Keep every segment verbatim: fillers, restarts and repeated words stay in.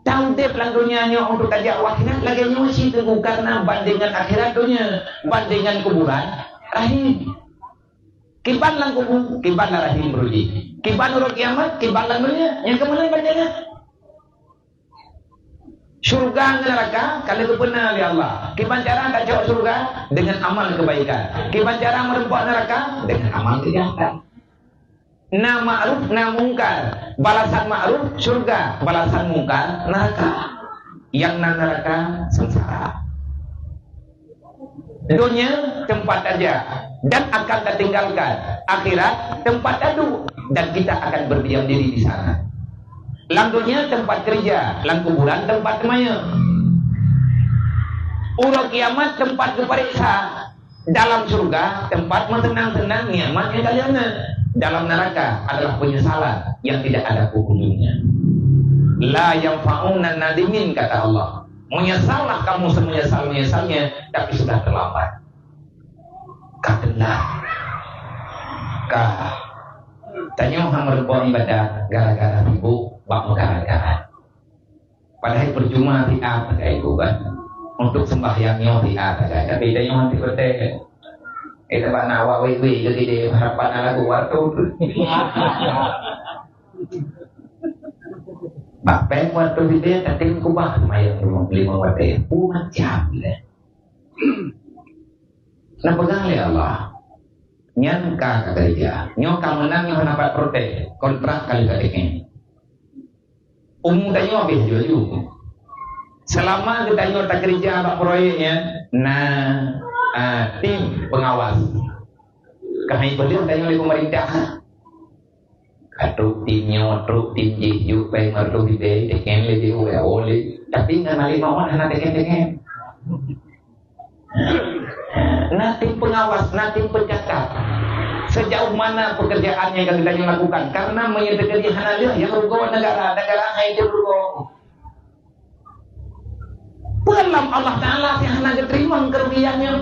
Taudeb lam donya nyoe untuk tajak u akhirat lagèe nyoe cit Teungku, karena bandingan akhirat donya, bandingan kuburan rahim. Kiban lam kubu, kiban lam rahim beureuji. Kiban uroe kiamat, kiban lam donya. Nyang keumeunang bandingan. Syurga ngon neuraka ka lheueh geupeuna lé Allah. Kiban cara tacok syurga? Dengan amal kebaikan. Kiban cara meureumpok neuraka? Dengan amal kejahatan. Na ma'ruf, na mungkar. Balasan ma'ruf, syurga. Balasan mungkar, neuraka. Nyang na neuraka, seungsara. Donya tempat tajak dan akan tatinggalkan. Akhirat tempat taduek dan kita akan berdiam diri di sana. Lam donya tempat kerja, lam kuburan tempat teumanyong. Uroe kiamat tempat geupareksa. Dalam syurga tempat meuseunang-seunang nikmat nyang ka lheueh na. Dalam neraka adalah penyesalan yang tidak ada ujungnya. La yanfa'un nadimin, kata Allah. Menyesallah kamu semenyesal-menyesalnya, tapi sudah terlambat. Ka teunang. Ka. Tanyoe hana meureumpok ibadat gara-gara sibuk bak meugara-gara. Padahai percuma siat sagai itu kan. Untuk sembahyang nyoe siat sagai. Tapi tanyoe hana teupeutèe kan. Kita bak na awak wei-wei ke kita harapan ala kuat tu. Bak pèng waktu kita tatim kubah semayang lima, lima watèe. Pu macam lé. Nah, peugah lé Allah. Nyan ka, ka keureuja. Nyoe ka meunang, nyoe hana pat protes. Kontrak ka lheueh ka teken. Umu tanyoe habéh laju-laju. Seulama geutanyoe takeureuja bak proyek nyan, na, ah, tim pengawas. Keuhai peudeuh tanyoe lé pemerintah. Ka trok tim nyoe, trok tim jih, jok pèng meureutoh ribèe, teken lé jih, W O lé. Tapi ngon Malik Muhammad hana teken-teken. Na tim pengawas, na tim pencatat. Sejauh mana pekerjaan yang ka geutanyoe lakukan? Karena meunyoe teukeudi hana lheueh, nyang rugoe negara, negara hai jeuet rugoe. Peue lam Allah Taala nyang hana geuteurimong keureubehan nyan?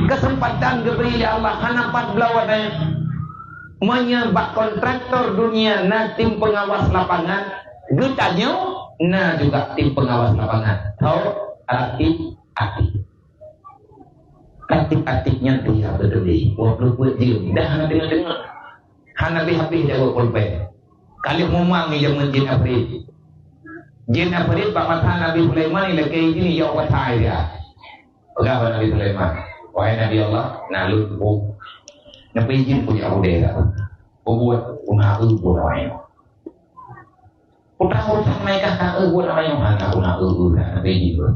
Kesempatan geubri lé Allah hana pat bloe watèe. Meunyoe bak kontraktor dunia na tim pengawas lapangan, geutanyoe na juga tim pengawas lapangan. Tho, atik-atik. Atik-atik nyan dia beutôi. Wah, peuet jeuem dah hana deungoe-deungoe. Hana habéh-habéh jaweub pulpen. Ka lheueh mumang jameun jin Afrit. Jin Afrit bak masa Nabi Sulaiman ilakèe izin ijak u pasai dia. Peugah bak Nabi Sulaiman, "Wahai Nabi Allah, na lôn peue? Neupeu izin kujak u dayah. Peubuet, peue na eu buet awai nyoe." Peue urusan meukah ka eu buet awai nyoe? Hana, peue na eu buet, hana biji buet.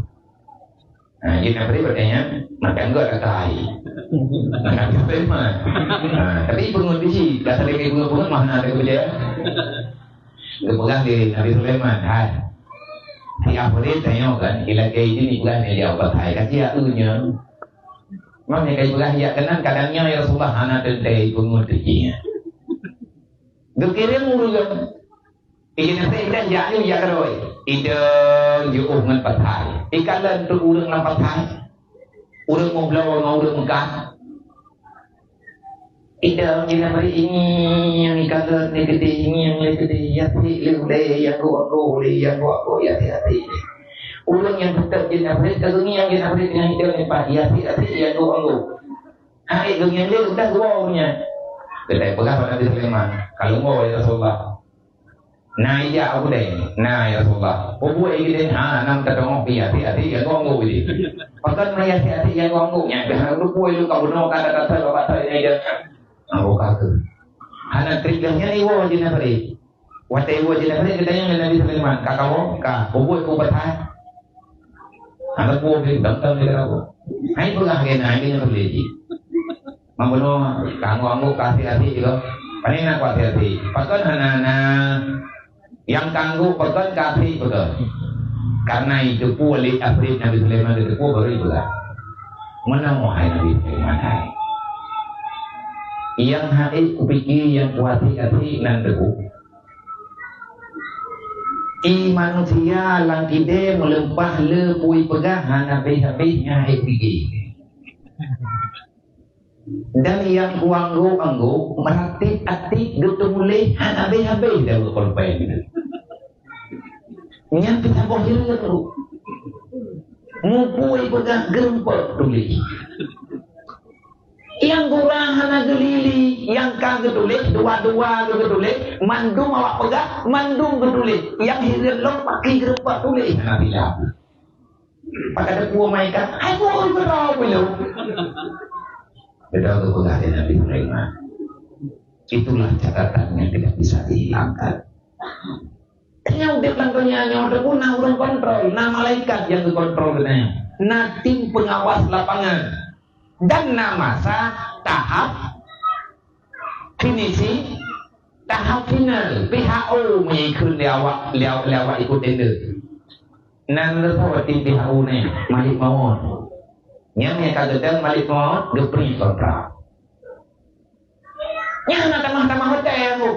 Ha, jadi Nabi Sulaiman tanya, "Maka enggak kata ai?" Nabi Sulaiman. Ha, tapi peungeut biji, dasar dia peungeut-peungeut mah na ada kerja. Geupeugah lé Nabi Sulaiman, "Hai, si Afrit tanyoe kan, ilakèe izin ipeugah nyan ijak u pasai. Ka siat eu nyan?" Meunan ka ipeugah ijak keunan, kadang nyoe ya Rasulullah hana teuntèe peungeut jih nyan. Geukirém ureueng. Idong Ibrahim jak lé jak keudroe. Idong jiôh ngon pasai. Ikalon trok ureueng lam pasai. Ureueng meubloe ngon ureueng Mekah. Idong Ibrahim ingieng ikalon lé keudéh, ingieng lé keudéh, ya sik lé ulèe, ya gok-gok lé, ya gok-gok, ya sik-sik lé. Ureueng nyang teutap jeuet Ibrahim ka geungieng jeuet Ibrahim ngon idong ipat, ya sik-sik, ya gok-gok. Hai geungieng lé udah geuwoe nyan. Geutanyoe peugah bak Nabi Sulaiman, "Ka lôn woe ya Rasulullah." "Na ijak u keudè?" "Na ya Rasulullah." "Peue buet i keudè?" "Ha, nam tatongok pih até-até nyang gong-gong ideh." "Pakon meuaté-até nyang gong-gong nyan?" "Dah lôn peue lôn ka bunoe ka tata-tata bak bata ini aja." Abu Bakar. Hana teurimong nyan iwoe jeuet Nabi. Watèe iwoe jeuet Nabi geutanyong lé Nabi Sulaiman, "Ka kawoe?" "Ka." "Peue buet u pasai?" Hana peue pih, dam-dam lé kawoe. Hai peugah keu na, hai keu nyan peuleueh jih. Meubunoe ka anggô-anggô ka até-até jih. Pane na ku até-até. Pakon hana na nyang ka anggô, pakon ka até pakon. Karena iteupeue lé Afrit Nabi Sulaiman geuteupeue baru ipeugah. Meunan wahai Nabi Sulaiman hai. Nyang hai kupike nyang ku até-até nan teupeue. I manusia lam kidé meuleumpah le peue ipeugah hana habéh-habéh nyang hai pike. Dan nyang ku anggô-anggô meuratéb até geuteumuléh hana habéh-habéh dalam pulpen. Nyan pih saboh hireuen tu. Mupui peugah geurumpok tuléh. Nyang gura hana geulili, nyang ka geutuléh, dua-dua geutuléh, mandum awak peugah, mandum geutuléh. Nyang hireuen lom paki geurumpok tuléh hana silap. Pakon teupeue malaikat, "Hai, peue geuroe ulôn?" Beudôh geupeugah lé Nabi Sulaiman. Itulah catatan yang tidak bisa dihilangkan. Nyang udép lam donya nyoe teupeu na ureuëng kontrol, na malaikat nyang geukontrol geutanyoe, na tim pengawas lapangan, dan na masa tahap finishing, tahap final, P H O meunyoe ikheun lé awak, lé, lé awak ikut tender. Nan leupah tim P H O nyan, Malik Mawon. Nyang, nyang ka geutém Malik Mawon geupri kontrak. Nyan na tamah-tamah hotel, Bu.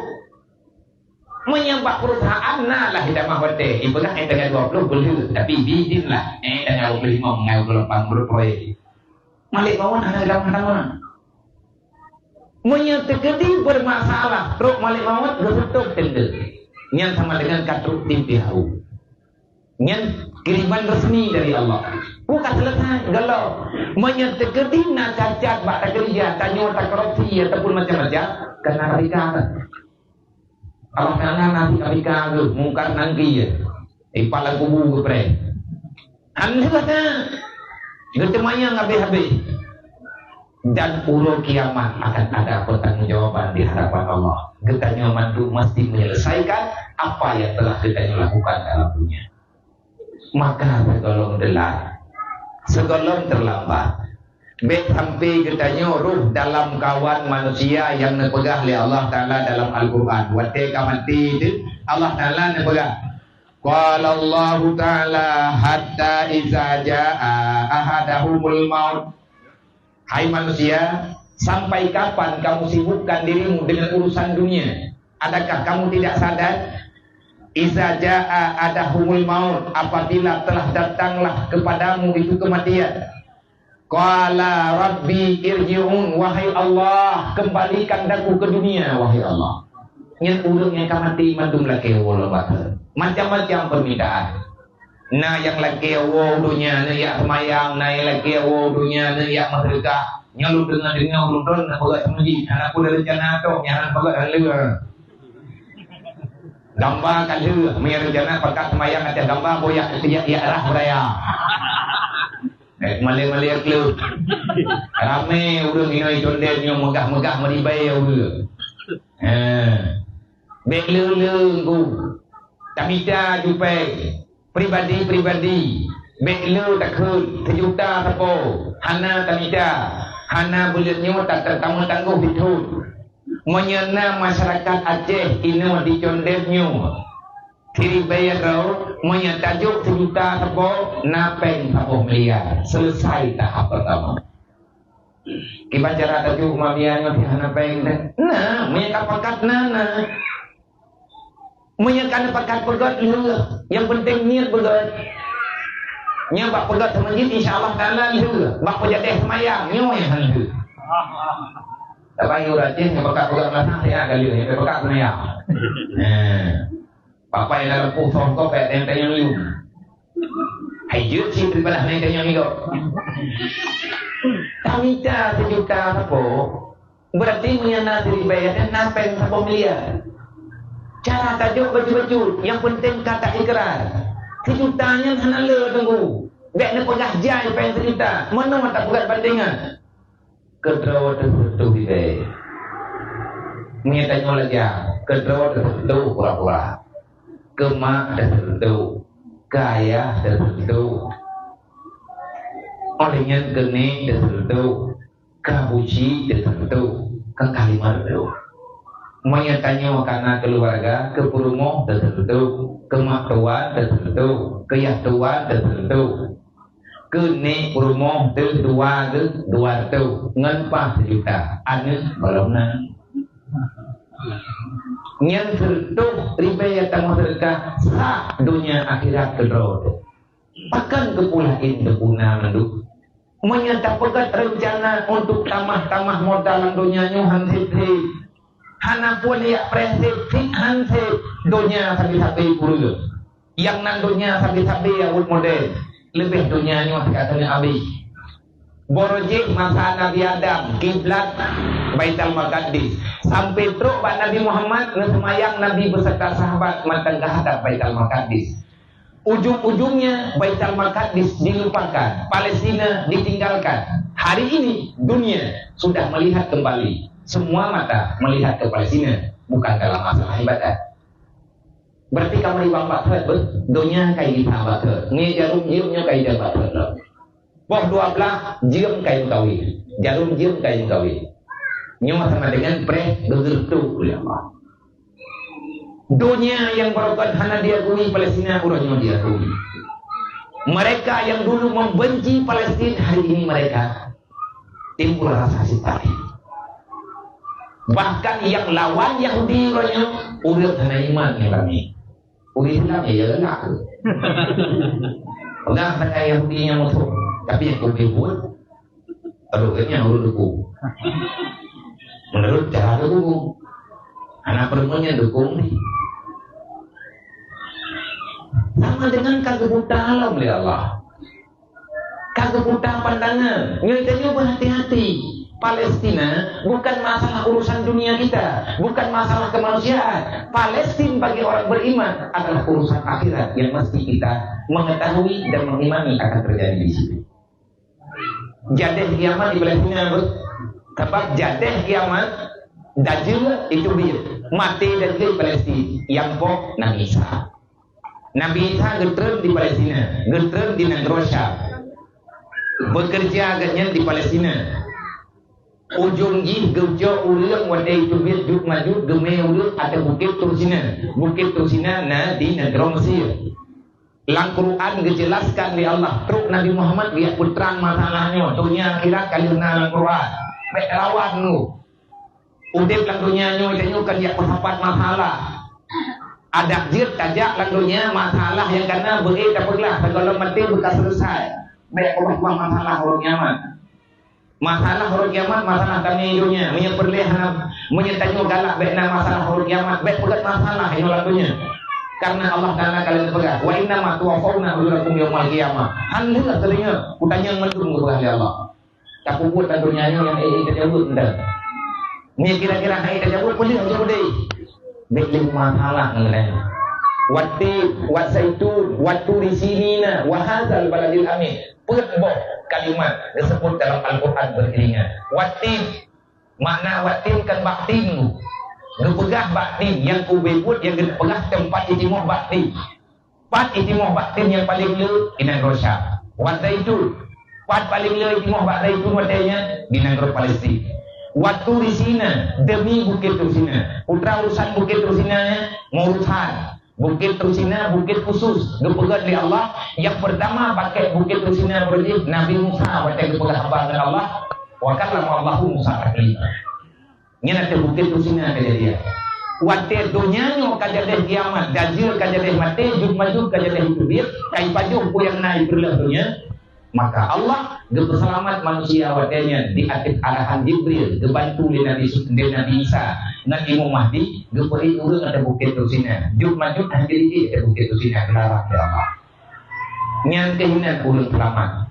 Meunyoe bak perusahaan na lah tamah hotel, ipeugah eh tanggal dua puluh beulheueh, tapi bidin lah, eh tanggal dua puluh lima ngon dua puluh lapan beureuproyek. Malik Mawon hana tamah-tamah. Meunyoe teukeudi bermasalah, trok Malik Mawon geuseutôt tender. Nyan sama dengan ka trok tim P H O. Nyan kiriman resmi dari Allah. Ku ka selesai, galak. Meunyoe teukeudi na cacat bak takeurija, tanyoe takorupsi ataupun macam-macam, kena K P K. Allah Taala na K P K geuh, Mungkar Nangkir. Ipat lam kubu geupreh. Alhamdulillah, geuteumanyong habéh-habéh. Dan uroe kiamat akan ada pertanggungjawaban di hadapan Allah. Geutanyoe mandum mesti menyelesaikan apa yang telah geutanyoe lakukan dalam dunia. Maka sigohlom teulat, sigohlom terlambat, bék sampai geutanyoe rôh dalam kawan manusia nyang neupeugah lé Allah Taala dalam Al-Quran. Watée ka maté teuh, Allah Taala neupeugah, qala Allahu Taala, "Hatta iza jaa ahadahumul maut." Hai manusia, sampai kapan kamu sibukkan dirimu dengan urusan dunia? Adakah kamu tidak sadar? "Iza jaa ahadahumul maut," apabila telah datanglah kepadamu itu kematian. "Qala rabbi irji'un," wahai Allah, kembalikan aku ke dunia, wahai Allah. Nyan ureuëng nyang ka maté mandum lakée woe lom bak keuh. Macam-macam permintaan. Na nyang lakée woe donya nyan jak seumayang, na nyang lakée woe donya nyan jak meuseudeukah. Nyoe lôn deungoe-deungoe ureuëng droen na peugah seumeujid, hana peue rencana toh, nyan hana peugah hana leueh. Gamba ka lheueh, meunyoe rencana pakat seumayang ateueh gamba, boh jak, jak, jak rah beuraya. Eh, malée-malée kleuet. Ramé ureuëng inoe condem nyoe meugah-meugah meuribée ureuëng. Eh. Bék le-le ngu. Tamita jupée pribadi-pribadi. Bék le takheun seujuta sapo. Hana tamita. Hana buleuen nyoe ta-, ta-, tameutanggong sithon. Meunyoe na masyarakat Aceh inoe dicondem nyoe, siribée droe, meunyoe tajok seujuta sapo, na péng saboh miliar. Selesai tahap pertama. Kiban cara tajok mafia nyoe hana péng teuh? Na, meunyoe ka pakat na, na. Meunyoe ka neupakat peugét, lheueh. Nyang penting niet beugét. Nyoe bak peugét seumeujid, insya Allah Taala lheueh. Bak peujadeh seumayang, nyoe nyang hana lheueh. Tapi ureuëng Aceh nyang pakat peugét masak, siat ka lheueh, nyang pakat seumayang. Nah. Papai lam lampôh soe gob bèk tanyong-tanyong lé. Hai jeuet cit daripada hana tanyong lé gob. Tamita seujuta sapo, berarti meunyo na siribèe nyan na péng saboh miliar. Cara tajok bacut-bacut, nyang penting ka taikrar. Seujuta nyan hana le teungku. Bèk neupeugah jai péng seujuta. Meunoe tapeugah bandengan. Keudroe teuseutôh ilèe. Meunyo tanyoe lagèe nyan, keudroe teuseutôh pura-pura. Keu mak teuseutôh, keu ayah teuseutôh. Óh lheueh nyan keu nek teuseutôh, keu abuci teuseutôh, keu kalimah teuseutôh. Meunyo tanyoe ka na keuluwarga, keu peurumoh teuseutôh, keu mak tuwan teuseutôh, keu yah tuwan teuseutôh. Keu nek peurumoh teuh dua geuh dua reutôh, ngon paih seujuta, aneuk gohlom na. Nyan seureutôh ribèe tameuseudekah sa donya akhirat keudroe teuh. Pakon keupeue laén teupeu na mandum? Meunyo tapeugét reuncana untuk tamah-tamah modal lam donya nyoe han sép-sép. Hana phôn jak preh sép-sép, han sép. Donya sabe-sabe peureueng. Nyang nan donya sabe-sabe nyang modern, leubeh donya nyoe teuka keuneuk abéh. Boh jih masa Nabi Adam, kiblat Baitul Maqdis. Sampai trok bak Nabi Muhammad, neuseumayang Nabi beserta sahabat mantong geuhadap Baitul Maqdis. Ujung-ujungnya Baitul Maqdis dilupakan, Palestina ditinggalkan. Hari ini dunia sudah melihat kembali. Semua mata melihat ke Palestina, bukan dalam masalah ibadat. Berarti kamoe bang bak thot beuh, donya kai gita bak thot. Ngi jarum jeuem nyoe kai gita bak thot lom. Boh dua blah jeuem kai meukawen. Jarum jeuem kai meukawen. Nyoe sama dengan preh geugeureutuk lé Allah. Donya yang barokat hana diakui Palestina uroe nyoe diakui. Mereka yang dulu membenci Palestina hari ini mereka timbul rasa simpati. Bahkan yang lawan Yahudi uroe nyoe ureueng hana iman ngon kami. Ureueng Islam ya, ya lah. Peugah sagai Yahudi nyang musuh, tapi nyang keu buet, aduh, nyan ureueng dukung. Menurut cara dukung. Anak perempuan yang dukung ni. Sama dengan ka geubuta lom lé Allah. Ka geubuta pandangan. Nyoe tanyoe berhati-hati. Palestina bukan masalah urusan dunia kita, bukan masalah kemanusiaan. Palestina bagi orang beriman adalah urusan akhirat yang mesti kita mengetahui dan mengimani akan terjadi di situ. Jadeh kiamat di Palestina, beuh. Sabab jadeh kiamat, dajeue itu biet. Maté dajeue Palestina, nyang poh Nabi Isa. Nabi Isa geutreun di Palestina, geutreun di nanggroe Syam. Bekerja gobnyan di Palestina. Ujong jih geujok ureueng watée teubiet Juj Majuj geumé ureueng ateueh Bukét Tursina. Bukét Tursina na di nanggroe Mesir. Lam Quran geujeulaskan lé Allah, trok Nabi Muhammad geujak peutrang masalah nyoe, donya akhirat ka lheueh na lam Quran. Bék lawan nyoe. Udeb lam donya nyoe, tanyoe kan jak peusapat masalah. Adak jeuet tajak lam donya, masalah nyang kana beu-ék tapeuglah, sigohlom maté beuka seuleusoe. Bék ubah-ubah masalah uroe kiamat. Masalah uroe kiamat, masalah tamé donya. Meunyoe peureulée hana, meunyoe tanyoe galak bék na masalah uroe kiamat, bék peugét masalah inoe lam donya. Karena Allah Taala ka lheueh peugah, "Wa innama tuwaffauna ujurakum yaumal qiyamah." Han lheueh teudeungoe, kutanyong mandum geupeugah lé Allah. Tapeubuet lam donya nyoe nyang ék-ék tajaweueb nyan. Meunyoe kira-kira hana ék tajaweueb, peuleueh jaweueb deh. Bék lé masalah ngon geutanyoe. Wattin, watzaitun, watturi sinina, wa hadzal baladil amin. Peuet boh kalimat geuseubut dalam Al-Quran beriringan. Wattin, makna wattin kan bak tin. Geupeugah bak tin, nyang ubé buet nyang geupeugah teumpat itimoh bak tin. Pat itimoh bak tin nyang paleng le di nanggroe Syam? Watzaitun. Pat paleng le itimoh bak zaitun watée nyan? Di nanggroe Palestina. Watturi Sina, demi Bukét Tursina. Peue teuma urusan Bukét Tursina nyan? Meurusan. Bukét Tursina, bukét khusus. Geupeugét lé Allah, nyang peurtama pakék Bukét Tursina beureuji Nabi Musa watée geupeugah haba ngon Allah, "Wa kallama Allahu Musa taklima." Nyan ateueh Bukét Tursina kejadian. Watée donya nyoe ka jadeh kiamat, dajeue ka jadeh maté, Juj Majuj ka jadeh teubiet, ka ipajoh peue nyang na i peureuleueh donya, maka Allah geupeuseulamat manusia watée nyan di ateueh arahan Jibril, geubantu lé Nabi Su-, lé Nabi Isa ngon Imam Mahdi, geupeuék ureueng ateueh Bukét Tursina. Juj Majuj hana jeuet ateueh Bukét Tursina, geularang lé Allah. Nyan keuh inan ureueng seulamat.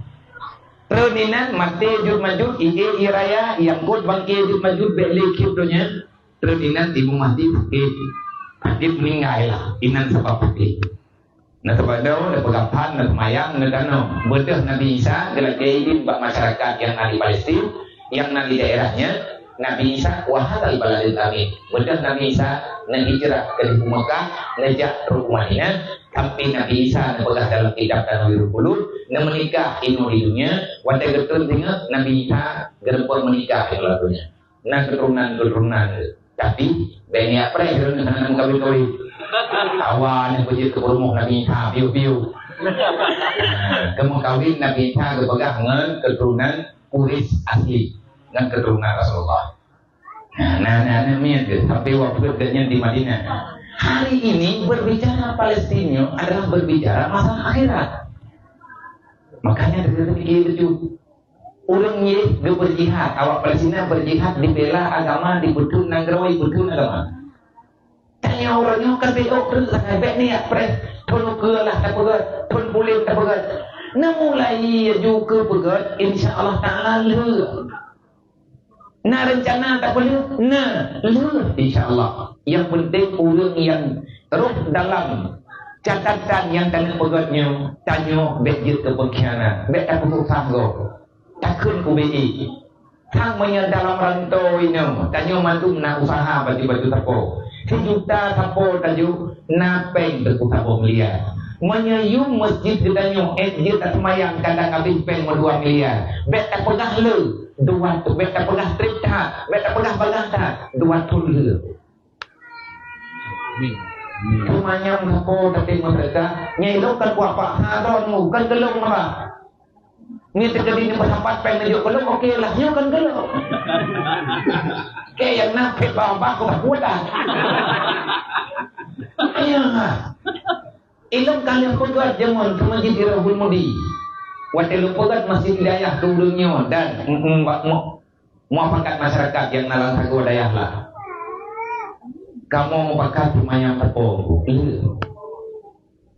Treun inan maté Juj Majuj, ié, ié raya, nyang kôt bangké Juj Majuj bék lé kheun donya. Treun inan Imam Mahdi sakét, sakét meuninggai lah, inan sabab sakét. Na sabab droe, na peugah phan, na seumayang, na tanoh. Beudôh Nabi Isa geulakée idin bak masyarakat nyang na di Palestina, nyang na di daerah nyan, Nabi Isa, "Wa hadzal baladil amin." Beudôh Nabi Isa neuhijrah keu Meukah, neujak rot u Madinah, sampai Nabi Isa neupeugah dalam kitab Tanwirul Qulub, neumeunikah inoe di donya, watée geutreun singoh Nabi Isa geureumpok meunikah inoe lam donya. Na keuturonan-keuturonan geuh. Tapi, bék neujak preh droeneuh hana meukawén-kawén. Hawa nyang beujeuet keu peurumoh Nabi Isa, piôh-piôh. Nah, keu meukawén Nabi Isa geupeugah ngon keuturonan Quraisy asli, ngon keuturonan Rasulullah. Nah, nah, nah, nah, miet geuh, sampai wafeuet geuh nyan di Madinah. Hari ini berbicara Palestina adalah berbicara masalah akhirat. Makanya, dipikir betul. Ureueng jih geubeujihad, awak Palestina beujihad dibela agama, dipeutheun nanggroe, dipeutheun agama. Tanyoe uroe nyoe kan bék ôk treuk sagai, bék neujak preh. Thon ukeue lah tapeugét, thon puléng tapeugét. Na mulai laju keu peugét, insya Allah Taala lheueh. Na reuncana tapeulheueh? Na, lheueh, insya Allah. Nyang peunteng ureuëng nyang rhoh dalam catatan nyang taneuk peugét nyoe, tanyoe bék jeuet keu peungkhianat, bék tapeususah gob. Takheun keu B E. Sang meunyoe dalam rantau inoe, tanyoe mandum na usaha baju-baju sapo. Sijuta sapo taju na péng teuku saboh miliar. Meunyoe yum masjid geutanyoe, eh, jeuet taseumayang kadang habéh péng meudua miliar. Bék tapeugah le, dua tu, bék tapeugah trép that, bék tapeugah bagaih that, dua thon le. Teuma nyang sapo tapi meuseudeukah, nyan ilong kan kuah paksa droeneuh, kan geulong apa? Nyan teukeudi nyan meusapat péng neujok geulong, oke lah, nyoe kan geulong. Oke, nyang na phet bawah bak, kuah kuat dah. Iya. Ilong ka lheueh peugah jameun keu masjid Irabul Mudi. Watée lôn peugah masjid hidayah keu ureuëng nyoe dan m-, m-, m-, muafakat masyarakat nyang na lam sagoe dayah lah. Kamoe mupakat teuma nyang teupo. Lheueh.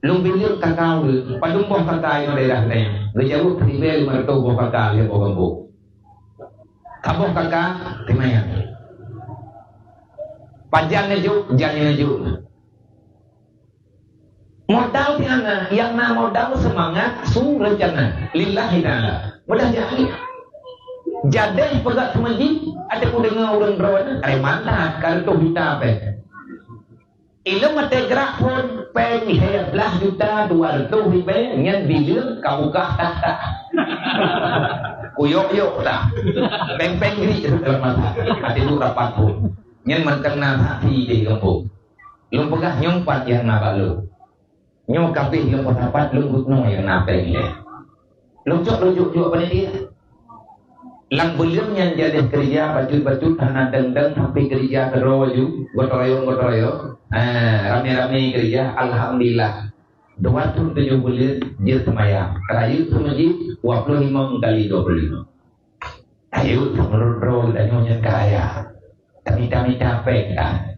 Lôn bileueng kaka ureuëng, padum boh kaka inoe daerah nyoe. Geujaweueb ribée limong reutôh boh kaka lheueh boh gampông. Saboh kaka teuma nyang. Pajan neujok, jan neujok. Modal di hana, nyang na modal seumangat su reuncana lillahi ta'ala. Mudah jadi. Jadeh peugah keu masjid, ada ku deungoe ureuëng droe, preman that, ka reutôh juta péng. Ilong até gerak phon, péng lhée blaih juta dua reutôh ribée, nyan bileueng ka bukah that-that. Kuyok-yok that. Péng-péng grik dalam mata. Até duek rapat phon. Nyan mantong na saksi di gampông. Lôn peugah nyoe pat nyang na bak lôn. Nyoe kabeh lôn peusapat lôn geunoe nyang na péng ilée. Lôn cok lôn jok-jok panitia. Lam buleuen nyan jadeh keureuja bacut-bacut hana deng-deng sampai keureuja keudroe ju, gotong royong-gotong royong. Ha, ramé-ramé keureuja, alhamdulillah. Dua thon tujoh buleuen jeuet seumayang. Rayeuk seumeujid dua puluh lima kali dua puluh lima. Ayo, meunurot droe geutanyoe nyang kaya. Tamita-mita péng dah.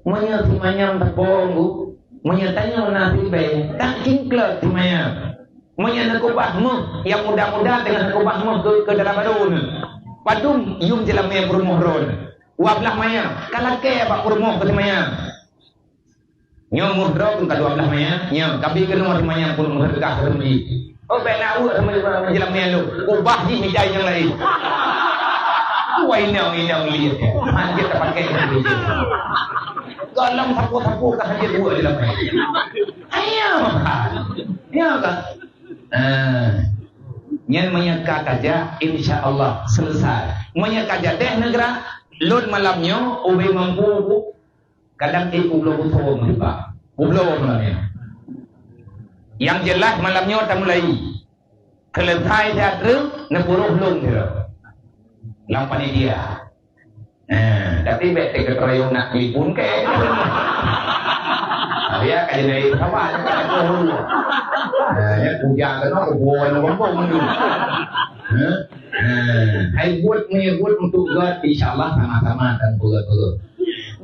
Meunyoe si manyam teupeue, meunyoe tanyoe na sibée, tak cingklot si manyam. Meunyoe neukubah méuh, nyang muda-muda teungoh neukubah méuh keu, keu dara barô nyoe. Padum yum jeulamé peurumoh droe nyoe. Dua blaih manyam, ka lakée bak peurumoh keu si manyam. Nyoe méuh droe ka dua blaih manyam, nyoe kabi keunoe manyam pun meuseudekah keu masjid. Oh, bèk na uek sama jeulamé lôn. Ubah jih mita nyang laén. Wah, inong-inong liet. Hanjeuet tapakèk keu masjid. Gohlom sapu-sapu ka hanjeuet uek jeulamé. Ayo, makan. Ya kan? Ah. Nyan meunyoe ka tajak, insya Allah selesai. Meunyoe ka jadeh neugrak, lôn malam nyoe ubé mampu Kadang ék ubloe beusoe meusiba. Ubloe malam nyoe. Nyang jeulaih malam nyoe tamulai. Keuleusai that treuk neupuroh lôn sidroe. Lam panitia. Nah, tapi bèk teukeuteuroyong nak telepon kèe. Tapi ya, ka jeunai sabar, jangan bohong. Nah, ya, puja keunoe, bohong, bohong, bohong. Hah? Nah, hai buet meunyoe buet untuk gèt, insya Allah sama-sama akan peugah-peugah.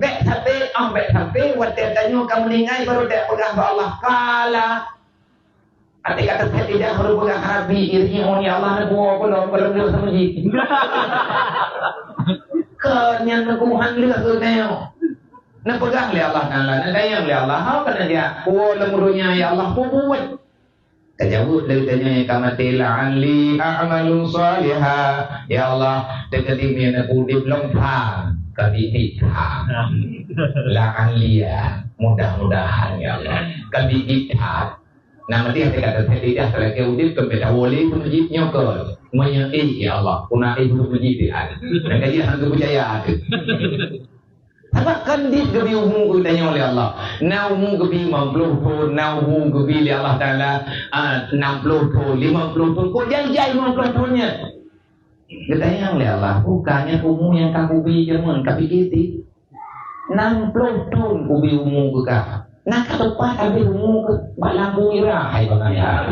Bèk sampai, ah, bèk sampai watèe tanyoe ka meuninggai baru tapeugah bak Allah, "Kala." Até ka teuthèt lidah baru peugah, "Rabbi irji'un, ya Allah, neubuo ulôn, ulôn lheueh seumeujih." Keu nyan neukuhan lheueh keu tanyoe. Neupeugah lé Allah Taala, neudayang lé Allah, "Hao keuneuk jak, buo lôn donya, ya Allah, bubuet." Tajaweueb lé geutanyoe nyang ka maté, "La'alli a'malu shaliha." Ya Allah, teukeudi meunyoe neupeuudép lom that, ka biet that. La'alli, ya, mudah-mudahan, ya Allah, ka biet that. Nah, maté hana ka teuthèt lidah talakèe udép, keu bèk tawoe lé keu masjid nyoe keu. Meunyoe éh, ya Allah, peue na éh keu masjid nyan. Dan kaji hana geupeucaya teuh. Sabab kan dit geubi umu geutanyoe lé Allah. Na umu geubi limong ploh thon, na umu geubi lé Allah Taala, ah, nam ploh thon, limong ploh thon. Kok jai-jai limong ploh thon nyan? Geutanyong lé Allah, "Bukannya umu nyang ka kubi jameun ka pike ti? Nam ploh thon kubi umu keu ka. Na ka teupat habéh umu keu bak lampu mira, hai bangai ha."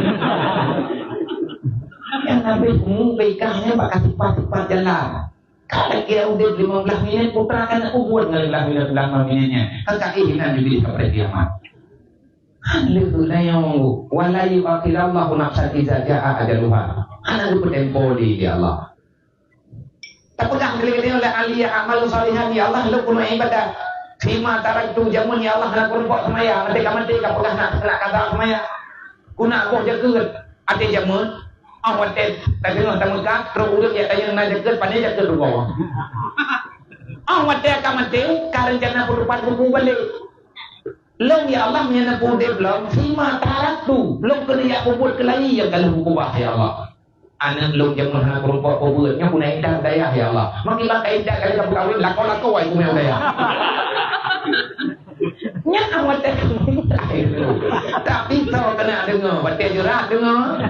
Nyang habéh umu bak ikah nyan bak ka teupat-teupat jalan. Ka lagèe udép limong blaih minét, putra ka neuk peubuet ngon limong blaih minét, limong blaih minét nyan. Ka ka éh inan jubili sampai kiamat. Hana leuh geutanyoe, "Wa la yu'akhirallahu nafsan idza jaa ajaluha." Hana geupeutempo lé, ya Allah. Tapeugah lé geutanyoe, "La'alli a'malu shalihan," ya Allah, lôn keuneuk ibadah. "Fima taraktu," jameun, ya Allah, hana kureumpok seumayang. Até ka maté, ka peugah nak, nak kata seumayang. Keuneuk boh jakeuet até jameun. Ah, watèe tadeungoe tameukat, trok ureueng jak tanyong na jakeuet, pane jakeuet rugoe. Ah, watèe ka maté, ka reuncana peutupat buku balek. Lôn, ya Allah, meunyoe na peudeh lôn, "Fima taraktu," lôn keuneuk jak peubuet keulayi nyang ka lheueh kukeubah, ya Allah. Aneuk lôn jameun hana kureumpok peubuet, nyoe guna intat dayah, ya Allah. Makiban ka intat ka lheueh ka peukawen, lakoe-lakoe ai kumeu dayah. Nyan awak teh. Tapi tho keuneuk deungoe, watèe jurah deungoe.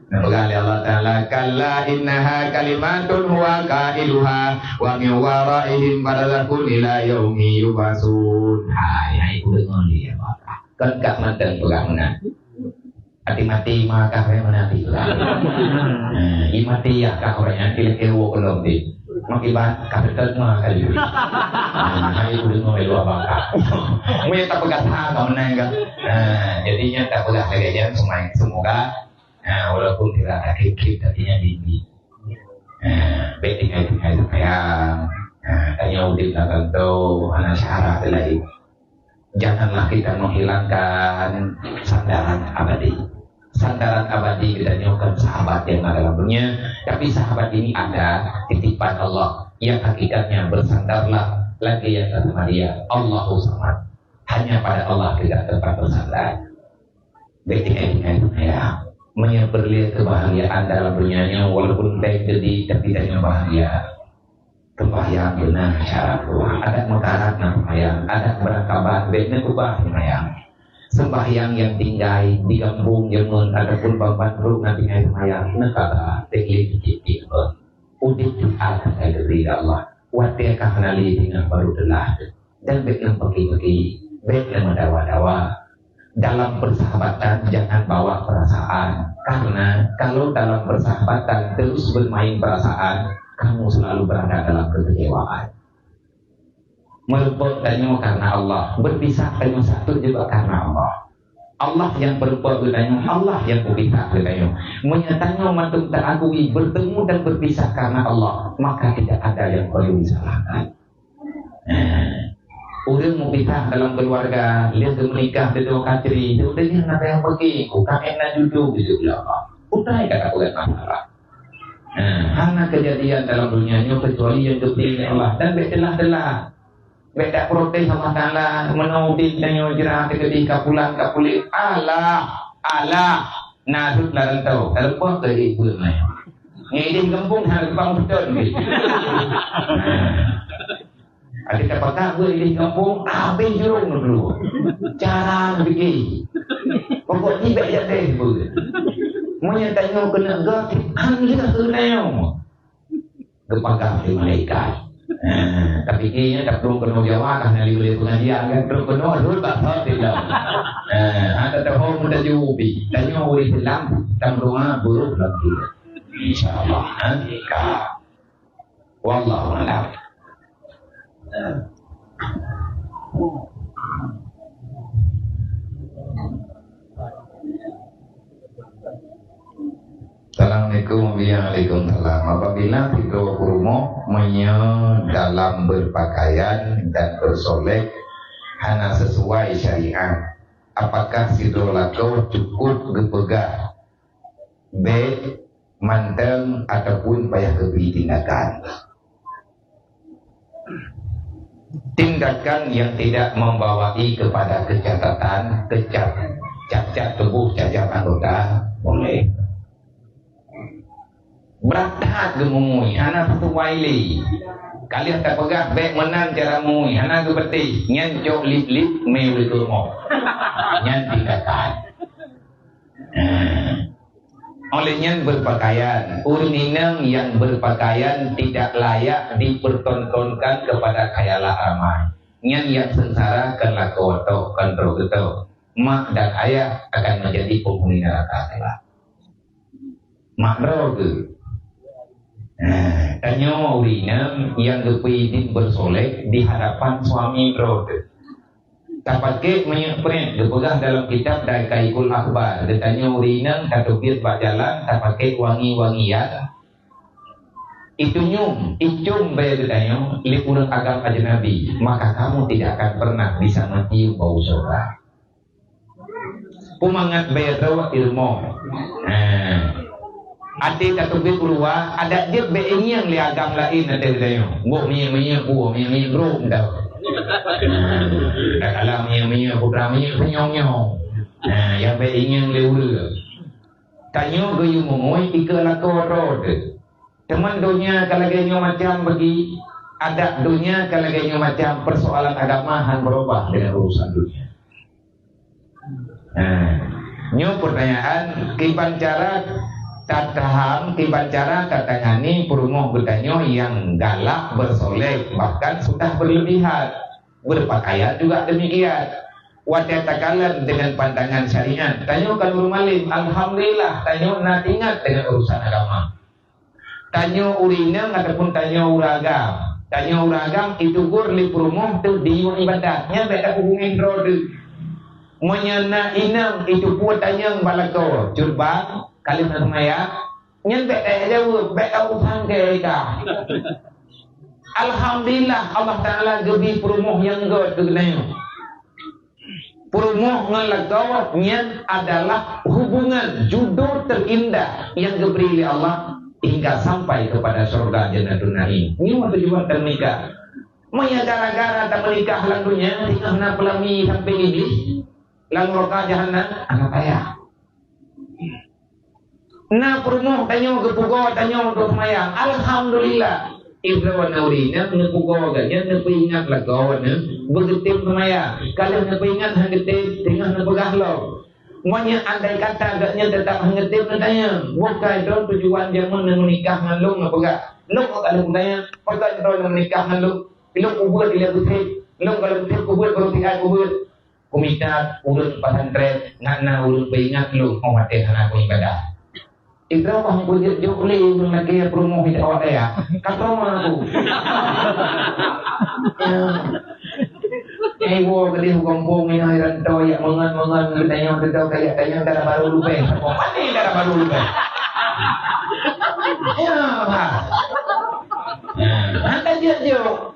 Neupeugah lé Allah Taala, "Kalla innaha kalimatun huwa qailuha wa min waraihim barzakhun ila yaumi yub'atsun." Hai, hai, deungoe lé, ya Allah. Kon ka mantong peugah meunan. Até maté ma kah meunan lé. Nah, i maté ya kah ureueng nyan, kira-kira woe keu lom deh. Makiban ka teutot ma kali. Nah, hai, deungoe lé, ya Allah. Meunyoe tapeugah sa ka meunan ka. Nah, jadi nyan tapeugah lagèe nyan, semoga Nah, walaupun tidak ada kit-kit, tapi yang tinggi. Nah, bèk tinggai-tinggai seumayang. Nah, tanyoe udép lam kantô, hana syarat laén. Janganlah kita menghilangkan sandaran abadi. Sandaran abadi geutanyoe kon sahabat nyang na dalam dunia, tapi sahabat ini ada titipan Allah yang hakikatnya bersandarlah lagi yang sama dia, Allahu Samad. Hanya pada Allah kita tempat bersandar. Bèk tinggai-tinggai seumayang. Meunyoe peureulèe keubahgiaan dalam donya nyoe, walaupun bèk jadi, tapi tanyoe bahgia. Seumbahyang beuna syarat dua. Adak meukarat na seumayang, adak beurangkaban bèk neukeubah seumayang. Seumbahyang nyang tinggai di gampông jameun ataupun ban-ban trok na tinggai seumayang, neukaba, teukleueng tiep-tiep. Udép taat keu Allah. Watèe ka hana lé singoh barô teulah. Dan bèk lom peuki-peuki, bèk lom meudawa-dawa. Dalam persahabatan jangan bawa perasaan. Karena kalau dalam persahabatan terus bermain perasaan, kamu selalu berada dalam kekecewaan. Meureumpok tanyoe karena Allah, berpisah tanyoe satu juga karena Allah. Allah nyang peureumpok geutanyoe, Allah nyang peupisah geutanyoe. Meunyoe tanyoe mantong taakui bertemu dan berpisah karena Allah, maka tidak ada yang perlu disalahkan. Nah, ureueng meupisah dalam keuluwarga, lheueh geumeunikah, dua kali, udeh nyan na nyang peugi, "Ku ka na judo," geujaweueb lé Allah. Utai ka tapeugot masalah. Nah, hana keujadian dalam donya nyoe keucuali nyang geupilih Allah, dan bèk teulah-teulah. Bèk taprotes Allah Taala, meunoe udép tanyoe jra teukeudeh ka pulang ka puléh. Alah, alah, na rhot lam rantau, tareupok keu ibu nyan. Ngon idéh gampông hana teupang beutôi. Até tapakat beuet idéh gampông, habéh jurông dulu. Cara pike. Pokok jih bèk jadeh beuet. Meunyoe tanyoe keuneuk göt, han lheueh keu tanyoe. Geupeugah lé malaikat. Ha, tapi nyan tapeudong keunoe Jawa, ka na lé pengajian kan, peudong keunoe, rhot bak thot sidroe. Ha, hana teuhom meutajôh ubit. Tanyoe ureueng Islam, tameudoa, beurôh lam dunia. Insya Allah, ha, ka. Wallahu a'lam. Assalamualaikum. Waalaikumsalam. Apabila sidroe peurumoh meunyoe dalam berpakaian dan bersolek hana sesuai syariat, apakah sidroe lakoe cukup geupeugah bèk mantong ataupun payah geubri tindakan? Tindakan yang tidak membawai kepada kecacatan, kecat-, cacat tubuh, cacat anggota, boleh. Brat that geumui, hana sisuai lé. Ka lheueh tapeugah bèk meunan cara mui, hana geupeuteh, nyan cok lip-lip mé u likôt rumoh. Nyan tindakan. Nah, oleh nyan berpakaian, ureueng inong nyang berpakaian tidak layak dipertontonkan kepada khayalak ramai. Nyan nyang seungsara kon lakoe tok, kon droe geutok. Mak dan ayah akan menjadi penghuni neraka kelak. Mak droe geuh. Nah, tanyoe ureueng inong nyang geupeuidin bersolek di hadapan suami droe geuh. Tapakék minyeuk prét, geupeugah dalam kitab Daqaiqul Akhbar, geutanyoe ureueng inong tateubiet bak jalan tapakék wangi-wangian. Itu nyoe, icong bèe geutanyoe lé ureueng agam ajnabi, maka kamu tidak akan pernah bisa mencium bau sorga. Peumangat bèe droe di rumoh. Ha. Até tateubiet u luwa, adak jeuet bèe ingieng lé agam laén até geutanyoe. Boh minyeuk-minyeuk, boh minyeuk-minyeuk brôk dah. Ha. Dak kalah minyeuk-minyeuk, putra minyeuk senyong-nyong. Ha, nyang bèe ingieng lé ureueng. Tanyoe geuyue mumui ikeue lakoe droe teuh. Teuma donya ka lagèe nyoe macam bagi, adat donya ka lagèe nyoe macam, persoalan agama han beurubah dengan urusan donya. Nah, nyoe pertanyaan, kiban cara tataham, kiban cara tatangani peurumoh geutanyoe nyang galak, bersolek, bahkan sudah berlebihan. Berpakaian juga demikian. Watèe takalon dengan pandangan syariat, tanyoe ka lheueh malém, alhamdulillah, tanyoe na teuingat dengan urusan agama. Tanyoe ureueng inong ataupun tanyoe ureueng agam, tanyoe ureueng agam itugur lé peurumoh teuh diyue ibadat, nyan bèk tapeubungéh droe teuh. Meunyoe na inong itupeue tanyong bak lakoe, cut bang, ka lheueh na seumayang, nyan bèk tajaweueb, bèk taurusan keu ka. Alhamdulillah, Allah Taala geubri peurumoh nyang göt keu geutanyoe. Peurumoh ngon lakoe nyan adalah hubungan jodoh teurindah nyang geubri lé Allah hingga sampai kepada syurga Jannatun Naim. Nyoe tujuan tameunikah. Meunyoe gara-gara tameunikah lam donya, singoh na peulami sampai ini, lam neraka jahannam, hana payah. Na peurumoh tanyoe geupeugoe tanyoe untuk seumayang. Alhamdulillah. Indroe na ureueng inong neupeugoe gobnyan, neupeuingat lakoe nyan beugeutem seumayang. Ka lheueh neupeuingat han geutem, teungoh neupeugah lom. Meunyoe andai kata gobnyan teutap han geutem, neutanyong, "Bukon droe tujuan jameun neumeunikah ngon lôn?" Neupeugah, "Lôn ka lheueh meutanyong, bukon droe neumeunikah ngon lôn? Lôn ubeuet ilèe beutrép, lôn ka lheueh beutrép ubeuet, barô siat ubeuet." Kumita ureueng pesantren, ngat na ureueng peuingat lôn, oh, watèe hana ku ibadah. Idroe bah peujeuet jok lé ureueng lakèe peurumoh di awak dayah. Ka trauma aku. Ya. Nyang iwoe keudeh u gampông nyan, i rantau, jak meungon-meungon, geutanyong, geutanyong, ka jak tanyong dara barô leubeh. Saboh pané dara barô leubeh. Ya, bah. Ya, hana jeuet jok.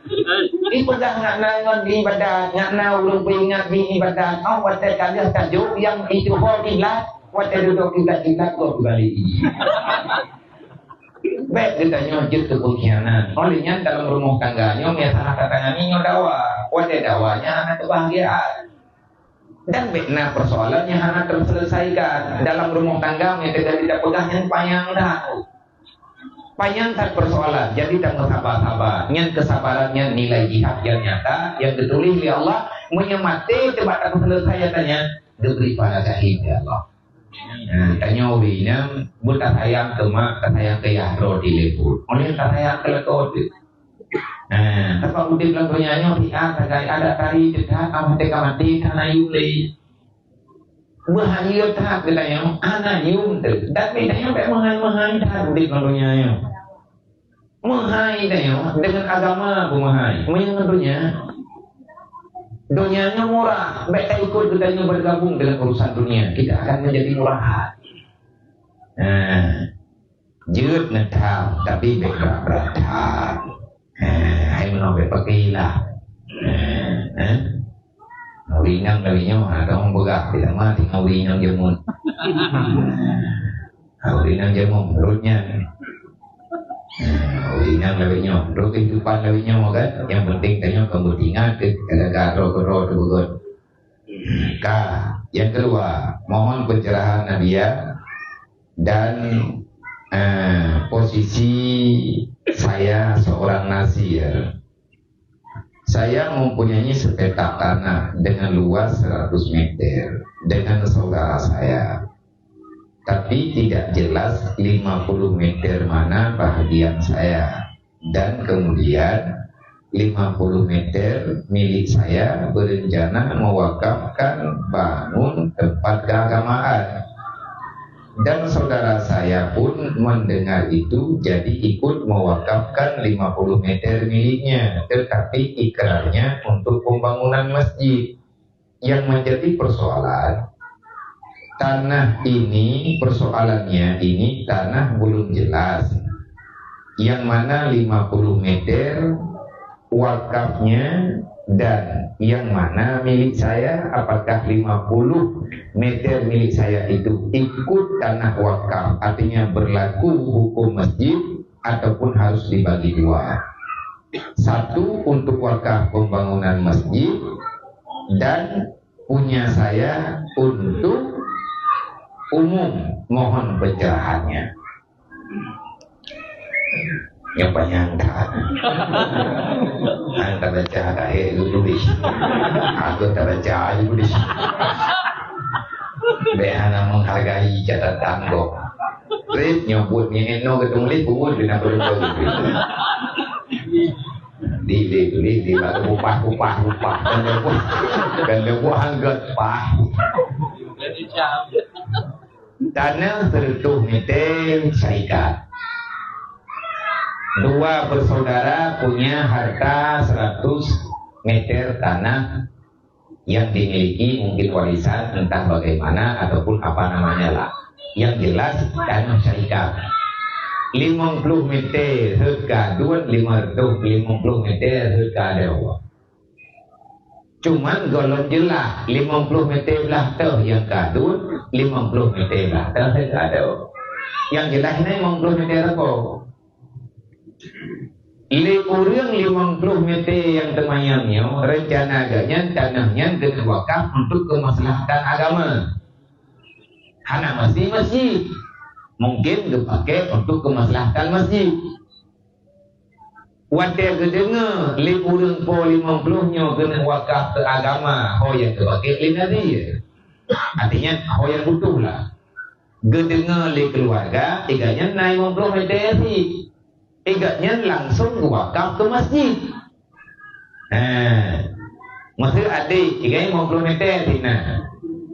Ipeugah ngat na ngon ibadat, ngat na ureueng peuingat di ibadat. Oh, watèe ka lheueh tajok nyang itu ho kiblat, watèe dudoe kiblat-kiblat gob balik. Bèk geutanyoe jeuet keu peungkhianat. Oleh nyan dalam rumoh tangga nyoe meunyo hana tatangani nyoe dawa. Watèe dawa nyan hana keubahgiaan. Dan bèk na persoalan nyang hana teuseuleusaika dalam rumoh tangga meunyo teujadi tapeugah nyan panyang that. Panyang that persoalan, jadi tameusabar-sabar. Nyan keusabaran nyan nilai jihad nyang nyata nyang geutuléh lé Allah. Meunyo maté teuma tapeuseuleusaika nyan, geubri pahala syahid lé Allah. Nah, tanyoe ureueng inong beutasayang keu mak, tasayang keu yah droe di leubeh. Oleh tasayang keu lakoe teuh. Nah, sabab udép lam donya nyoe siat sagai adat tari teuh that, ah, watèe ka maté hana yum lé. Bahaya that geutanyoe, hana yum teuh. Dan geutanyoe bèk meuhai-meuhai that udép lam donya nyoe. Meuhai tanyoe deungon agama beumeuhai. Meunyoe ngon donya, donya nyoe murah, bèk taikot geutanyoe bergabung dengan urusan dunia. Kita akan menjadi murah hati. Nah, jeuet neutham, tapi bèk brat-brat that. Nah, hai meunoe bèk pakailah. Nah, eh? Ureueng inong lagèe nyoe, ha, kamoe peugah, di teuma tinggai ureueng inong jameun. Ha, ureueng inong jameun, rot nyan. Ha, ureueng inong lagèe nyoe, rot kehidupan lagèe nyoe kan. Yang penting tanyoe ka beutingat keu, ka droe-droe teuh beugöt. Ka, yang kedua, mohon pencerahan Nadia dan, eh, posisi saya seorang nazir. Saya mempunyai sepetak tanah dengan luas seratus meter dengan saudara saya. Tapi tidak jelas lima puluh meter mana bahagian saya. Dan kemudian lima puluh meter milik saya berencana mewakafkan bangun tempat keagamaan. Dan saudara saya pun mendengar itu, jadi ikut mewakafkan lima puluh meter miliknya, tetapi ikrarnya untuk pembangunan masjid. Yang menjadi persoalan, tanah ini, persoalannya ini, tanah belum jelas. Yang mana lima puluh meter wakafnya dan yang mana milik saya, apakah lima puluh meter milik saya itu ikut tanah wakaf, artinya berlaku hukum masjid, ataupun harus dibagi dua. Satu untuk wakaf pembangunan masjid dan punya saya untuk umum. Mohon pencerahannya. Yang panjang dah. Hana tabaca dah, eh, tulis. Aku tabaca aja tulis. Bèk hana menghargai catatan kok. Trip nyebut ni eno ke tulis pun kena berubah. Di, di, di, di, baru upah, upah, upah. Kan dia buat, kan dia buat hanggat pah. Tanah seratus meter syarikat. Dua bersaudara punya harta seratus meter tanah yang dimiliki, mungkin warisan entah bagaimana ataupun apa namanya lah. Yang jelas tanah syarikat. Limong puluh meter heuka duit, lima ratus limong puluh meter heuka ada. Cuman gohlom jeulaih, limong ploh meter blah teuh nyang ka deuh, limong ploh meter blah teuh ka deuh. Nyang jeulaih nyan limong ploh meter rabo. Lé ureuëng limong ploh meter nyang teumanyam nyoe, reuncana geuh nyan tanoh nyan keuneuk wakaf untuk keumaslahatan agama. Hana meusti masjid. Mungkin geupaké untuk keumaslahatan masjid. Watée geudeungoe lé ureuëng po limong ploh nyoe keuneuk wakaf keu agama, ho nyang geupaké lé Nabi. Artinya, ho nyang butuh lah. Geudeungoe lé keuluwarga, iga nyan na limong ploh meter cit. Iga nyan langsong geuwakaf keu masjid. Haa. Maksud adék, tiga limong ploh meter sinan.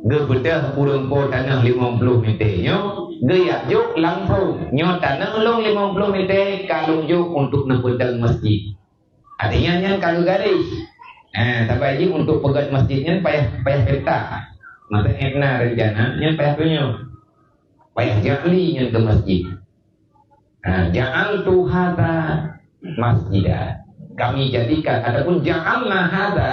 Geubeudôh ureuëng po tanoh limong ploh meter nyoe, geujak jok langsong. Nyoe tanoh lôn limong ploh meter ka lôn jok untuk neupeudong masjid. Artinya nyan ka geugaréh. Haa, saban jih untuk peugét masjid nyan payah, payah peta. Masa na reuncana nyan payah tunyok. Payah jak li nyan keu masjid. Ha, ja'altu hadza masjida. Kami jadikan ataupun ja'alna hadza,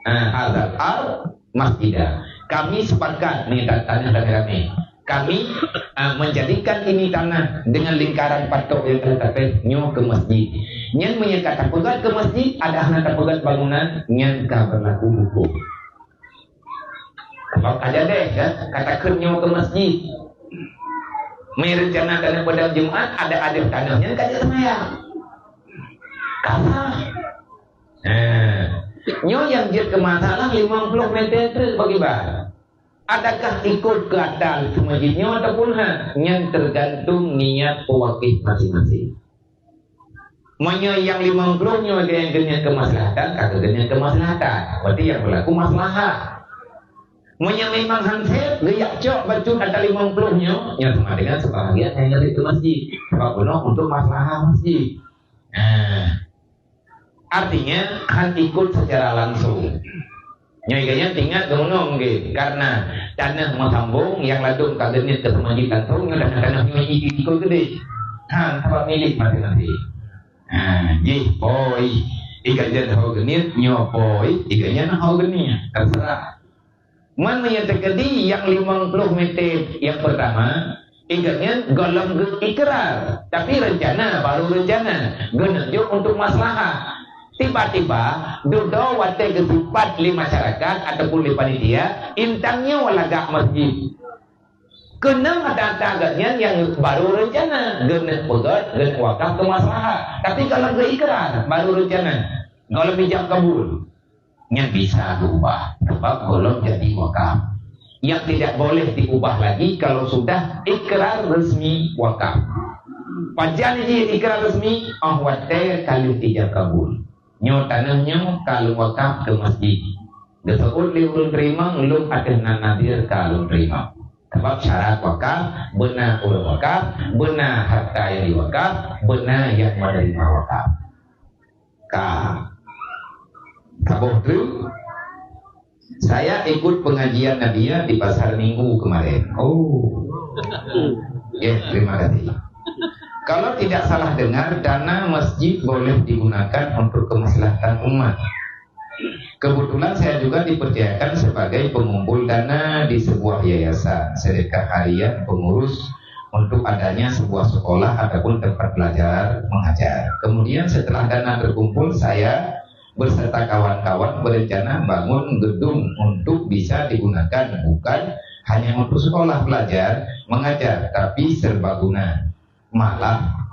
ha, hadzal ard masjida. Kami sepakat ni ta-, tanya ramé-ramé. Kami, ha, menjadikan ini tanah dengan lingkaran patok yang telah tapéh nyoe keu masjid. Nyan meunyoe ka tapeugét keu masjid, adak hana tapeugét bangunan, nyan ka berlaku hukum. Sebab ka jadeh kan, ka takheun nyoe keu masjid. Meureuncana keuneuk peudong Jumat, adak-adak tanoh nyan ka jeuet seumayang. Ka sah. Nah, nyoe nyang jeuet keu masalah limong ploh meter treuk bagi bah. Adakah ikot keu ata masjid nyoe ataupun hana? Nyan teugantung niat pewakif masing-masing. Meunyoe nyang limong ploh nyoe nyang geuneuk keumaslahatan, ka geuneuk keumaslahatan. Berarti nyang berlaku maslahah. Meunyoe memang han sép, geujak cok bacut ata limong ploh nyoe, nyan sama dengan sebahagian nyang geubri keu masjid. Sabab bunoe untuk maslahah masjid. Nah, artinya, han ikot secara langsung. Nyoe geuh nyan teuingat geumeunong geuh, karena tanoh meusambong nyang ladôm ka geuneuk keu masjid langsung, nyoe tanoh-tanoh nyoe jih ikot keudeh. Ha, sabab milék maséng-maséng. Ha, jih poi, iga nyan ho geuneuk, nyoe poi, iga nyan ho geuneuk. Terserah. Man meunyoe teukeudi nyang limong ploh meter nyang peurtama, iga nyan gohlom geuikrar, tapi reuncana, baru reuncana, geuneuk jok untuk maslahah. Tiba-tiba, dudoe watée geusipat lé masyarakat ataupun lé panitia, intan nyoe lagak masjid. Keuneuk ata-ata geuh nyan nyang baru reuncana, geuneuk peugét, geuneuk wakaf keu maslahah. Tapi gohlom geuikrar, baru reuncana, gohlom ijab kabul. Nyan bisa geuubah, sabab gohlom jadi wakaf. Yang tidak boleh diubah lagi kalau sudah ikrar resmi wakaf. Pajan jih ikrar resmi, óh watée ka lheueh ijab kabul. Nyoe tanoh nyoe ka lôn wakaf keu masjid. Geuseuôt lé ureuëng teurimong, lôn ateueh nan nadhir ka lôn teurimong. Sabab syarat wakaf, beuna ureuëng wakaf, beuna harta nyang diwakaf, beuna nyang meuneurimong wakaf. Ka. Saboh treuk. Saya ikut pengajian Nadia di Pasar Minggu kemarin. Oh. Ya, terima kasih. Kalau tidak salah dengar, dana masjid boleh digunakan untuk kemaslahatan umat. Kebetulan saya juga dipercayakan sebagai pengumpul dana di sebuah yayasan, sedekah harian, pengurus, untuk adanya sebuah sekolah ataupun tempat belajar mengajar. Kemudian setelah dana terkumpul, saya beserta kawan-kawan berencana bangun gedung untuk bisa digunakan bukan hanya untuk sekolah belajar, mengajar, tapi serbaguna. Malah,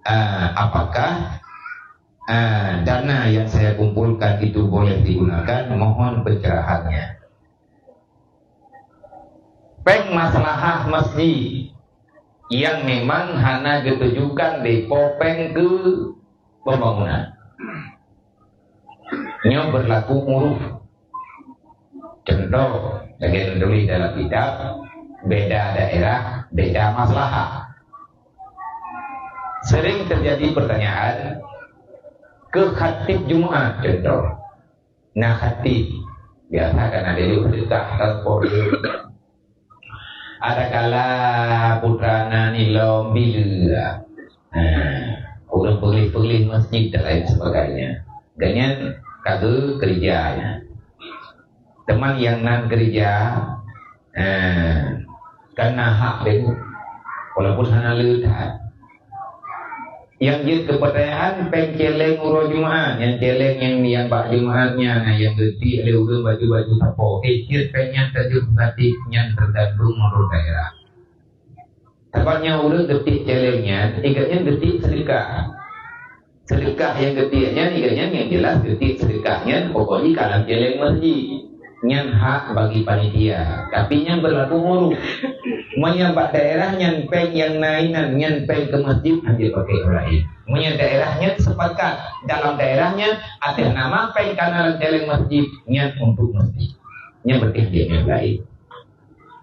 eh, apakah, eh, dana yang saya kumpulkan itu boleh digunakan? Mohon pencerahannya. Péng maslahah masjid yang memang hana geutujukan lé Po péng keu pembangunan. Nyoe berlaku uruf. Contoh, lagèe tuléh dalam kitab, beda daerah, beda maslahah. Sering terjadi pertanyaan, ke khatib Jumat, contoh. Na khatib, biasa kan ada juga sedekah, kan, po. Adakala putra na nilom bila. Nah, ureueng peulih-peulih masjid dan lain sebagainya. Gobnyan ka geukeureuja nyan. Teuma nyang nan keureuja, eh, kan na hak lé, walaupun hana le that. Nyang jeuet keu peutanyaan péng céléng uroe Jumat, nyang céléng nyang, nyang bak Jumat nyan, nyang geutiek lé ureueng baju-baju sapo. Eh, jeuet péng nyan tajeuet beusatif, nyan teugantung nurot daerah. Sabab nyang ureueng geutiek céléng nyan, ingat nyan geutiek seudeukah. Seudeukah nyang geutiek nyan, ingat nyan nyang jeulaih geutiek seudeukah nyan, pokok jih ka lam céléng masjid. Nyan hak bagi panitia, tapi nyan beulaku uruf. Meunyoe bak daerah nyan péng nyang na inan, nyan péng keu masjid, hana jipakè ureueng laén. Meunyoe daerah nyan sepakat, dalam daerah nyan ateueh nama péng ka na lam céléng masjid, nyan untuk masjid. Nyan berarti hana jipakè ureueng laén.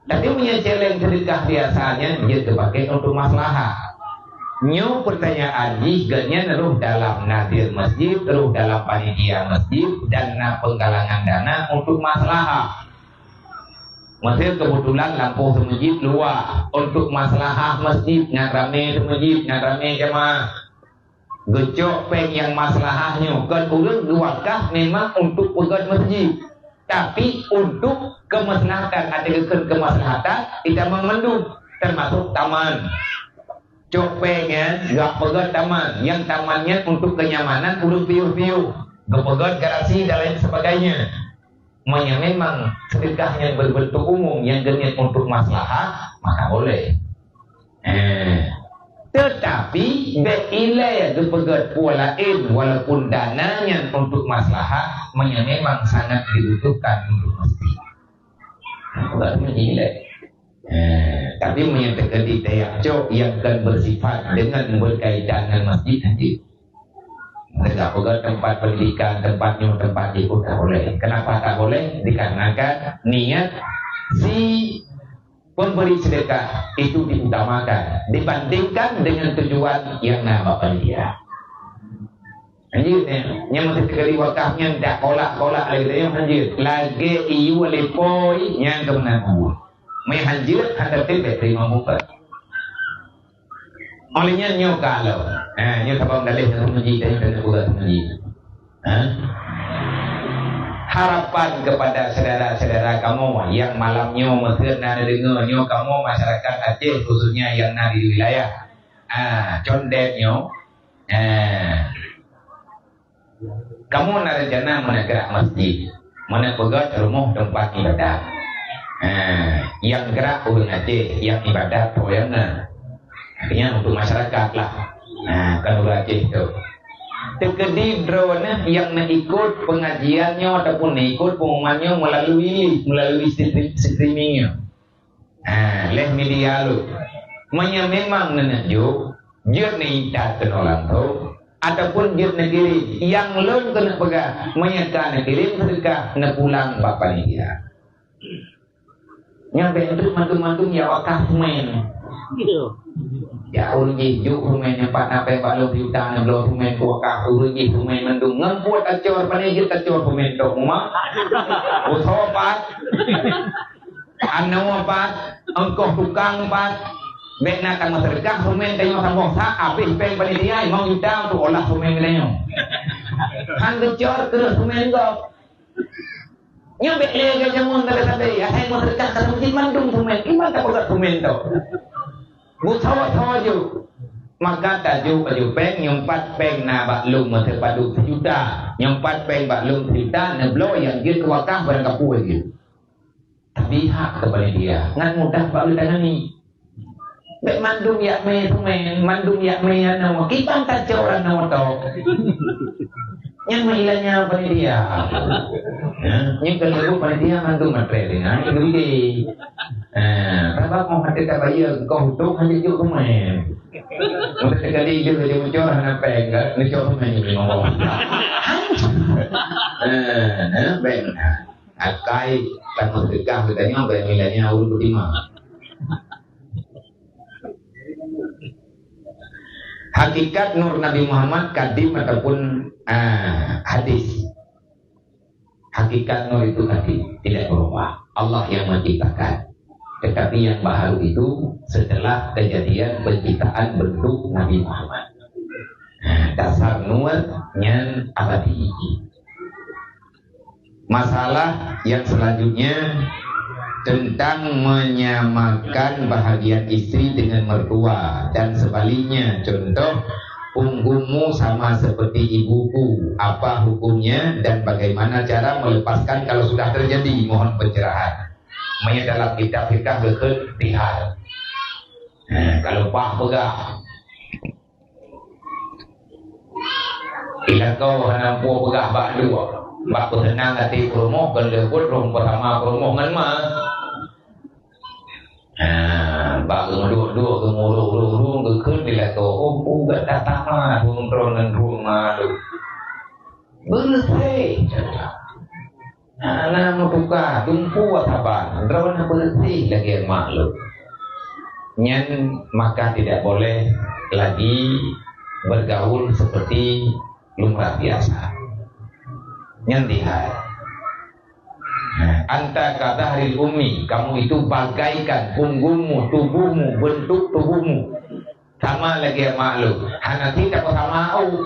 Tapi meunyoe céléng seudeukah biasa nyan jeuet teupakè untuk maslahah. Nyoe peutanyaan jih, gobnyan rôh dalam nadir masjid, rôh dalam panitia masjid, dan na penggalangan dana untuk maslahah. Miseu keubeutulan lampôh seumeujid luwah untuk maslahah masjid, nyan ramé seumeujid, nyan ramé jamaah. Geucok péng nyang maslahah nyoe kon ureueng geuwakaf memang untuk peugöt masjid, tapi untuk keumaslahatan, ateueh geukheun keumaslahatan, itamong mandum, teumasok taman. Cok péng nyan geupeugöt taman, nyang taman nyan untuk keunyamanan ureueng piôh-piôh, geupeugöt garasi dan lain sebagainya. Meunyoe memang seudeukah nyang beubentuk umum nyang geuniet untuk maslahah, maka boleh. Eh, teutapi bèk ilèe geupeugöt peue laén walaupun dana nyan untuk maslahah, meunyoe memang sangat dibutuhkan untuk masjid. Bukan ilèe. Eh, tapi meunyoe teukeudi teuyak cok nyang kon bersifat dengan berkaitan ngon masjid, nanti Teuka peugöt tempat pendidikan, tempat nyoe, tempat jih pun tak boleh. Kenapa tak boleh? Dikarenakan niat si pemberi sedekah itu diutamakan dibandingkan dengan tujuan nyang na bak panitia. Hanjeuet nyan, nyang meusti teukeudi wakaf nyan dak kolak-kolak lagèe nyan hanjeuet. Lagèe iyue lipoi nyang keumeunang buet. Meuhanjeuet hana teuntèe teurimong buet. Óh lheueh nyan nyoe ka lom. Ha, nyoe sabab daleh nyang seumeujih, dan nyang buka seumeujih. Ha? Harapan kepada saudara-saudara kamoe nyang malam nyoe meukeuen na neudeungoe nyoe, kamoe masyarakat Aceh khususnya nyang na di wilayah, ha, Condet nyoe. Ha. Kamoe na rencana meuneuk grak masjid, meuneuk peugöt rumoh teumpat ibadat. Ha, nyang grak ureueng Aceh, nyang ibadat po nyang na. Artinya untuk masyarakat lah. Ha, kan ureueng Aceh tu. Teukeudi droeneuh nyang neuikot pengajian nyoe ataupun neuikot pengumuman nyoe melalui, melalui stream-, streaming nyoe. Ha, leh media lôn. Meunyoe memang neuneuk jok, jeuet neuintat keunoe langsong, ataupun jeuet neukirém. Nyang lôn keuneuk peugah, meunyoe ka neukirém seudeukah, neupulang bak panitia. Nyan bèk neutreuk mandum-mandum ya wakaf mén. Ya, ureueng jih juk rumen nyang pat na péng bak lôn sijuta, na bloe rumen kuwakah, ureueng jih rumen mandum. Ngon buet tacor, pane jeuet tacor rumen tok uma. Usoe pat. Anoe pat, eungkoh tukang pat. Bèk na tameuseudekah rumen tanyoe saboh sa, abéh péng panitia limong juta untuk olah rumen tanyoe. Han geucor keuh rumen gob. Nyoe bèk lé lagèe jameun sabe-sabe, asai meuseudekah dalam masjid mandum rumen, iman tapeugah rumen tu. Beusawa-sawa ju. Maka tajuk baju péng, nyoe pat péng na bak lôn meuteupadu sijuta. Nyoe pat péng bak lôn sijuta, neubloe nyang jeuet keu wakah barang kapeue jih. Tapi hak keu panitia, ngan mudah bak geutangani. Bèk mandum yak mé rumen, mandum yak mé anoe, kiban tacok anoe tok. Nyan meuilanya panitia. Ha, nyan keuneuk panitia mandum matre dengan gede. Ha, sabab mau hati tak bayar kau tu hanya juk rumen. Mesti sekali je kerja muncul hana péng kan, ni cok rumen ni ngomong. Ha, ha, baik. Akai tameuseudekah geutanyoe bak milanya ureueng beutimang. Hakikat nur Nabi Muhammad kadim ataupun, ah, hadis. Hakikat nur itu kadim, tidak berubah. Allah yang menciptakan. Tetapi yang baharu itu setelah kejadian penciptaan bentuk Nabi Muhammad. Nah, dasar nur nyan abadi. Masalah yang selanjutnya tentang menyamakan bahagian istri dengan mertua dan sebaliknya. Contoh, punggungmu sama seperti ibuku. Apa hukumnya dan bagaimana cara melepaskan kalau sudah terjadi? Mohon pencerahan. Meunyo dalam kitab fikah geukheun tihar. Nah, kalau bah peugah, Ilako hana muphom peugah bak duek. Bak peuseunang até peurumoh, kon lheueh buet rhung beusama peurumoh ngon ma. Ha, bak geumeuduek-duek, geumeurueng-rueng, geukheun ilako, "Oh, peue gata sama rhung droe ngon rhung ma lôn?" Beureuséh. Hana meutuka, dumpeue saban, droeneuh beureuséh lagèe mak lôn. Nyan maka tidak boleh lagi bergaul seperti lumrah biasa. Nyan tihar. Nah, anta ka dhahril ummi, kamu itu bagaikan punggungmu, tubuhmu, bentuk tubuhmu. Sama lagèe mak lôn. Hana sit tapeusama ôk.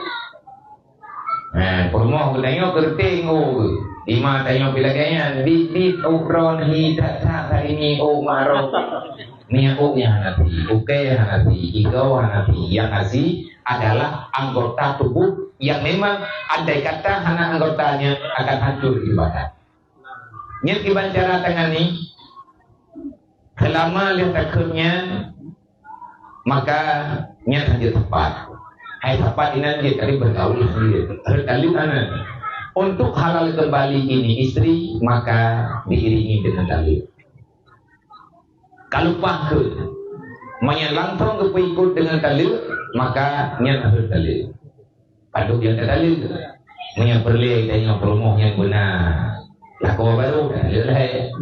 Nah, peurumoh geutanyoe geureuteng ôk geuh. Di ma tanyoe pih lagèe nyan, bit-bit ôk droeneuh hi that-that, ini ôk mak droe. Nyan ôk nyang hana sit, ukèe hana sit, igoe hana sit. Yang hana sit adalah anggota tubuh yang memang andai kata hana anggotanya akan hancur ibadat. Nyan kiban cara tangani. Seulama lheueh takheun nyan, maka nyan han jeuet sapat. Hai sapat inan jeuet, tapi bergaul han jeuet. Hareuet taleuek aneuk. Untuk halal kembali ini istri, maka diiringi dengan taleuek. Ka lumpah kheun. Meunyo langsong geupeuikot dengan taleuek, maka nyan hareuet taleuek. Padub nyang tataleuek. Meunyo peureulèe tanyoe peurumoh nyang beuna lakoe barô, tataleuek lhèe.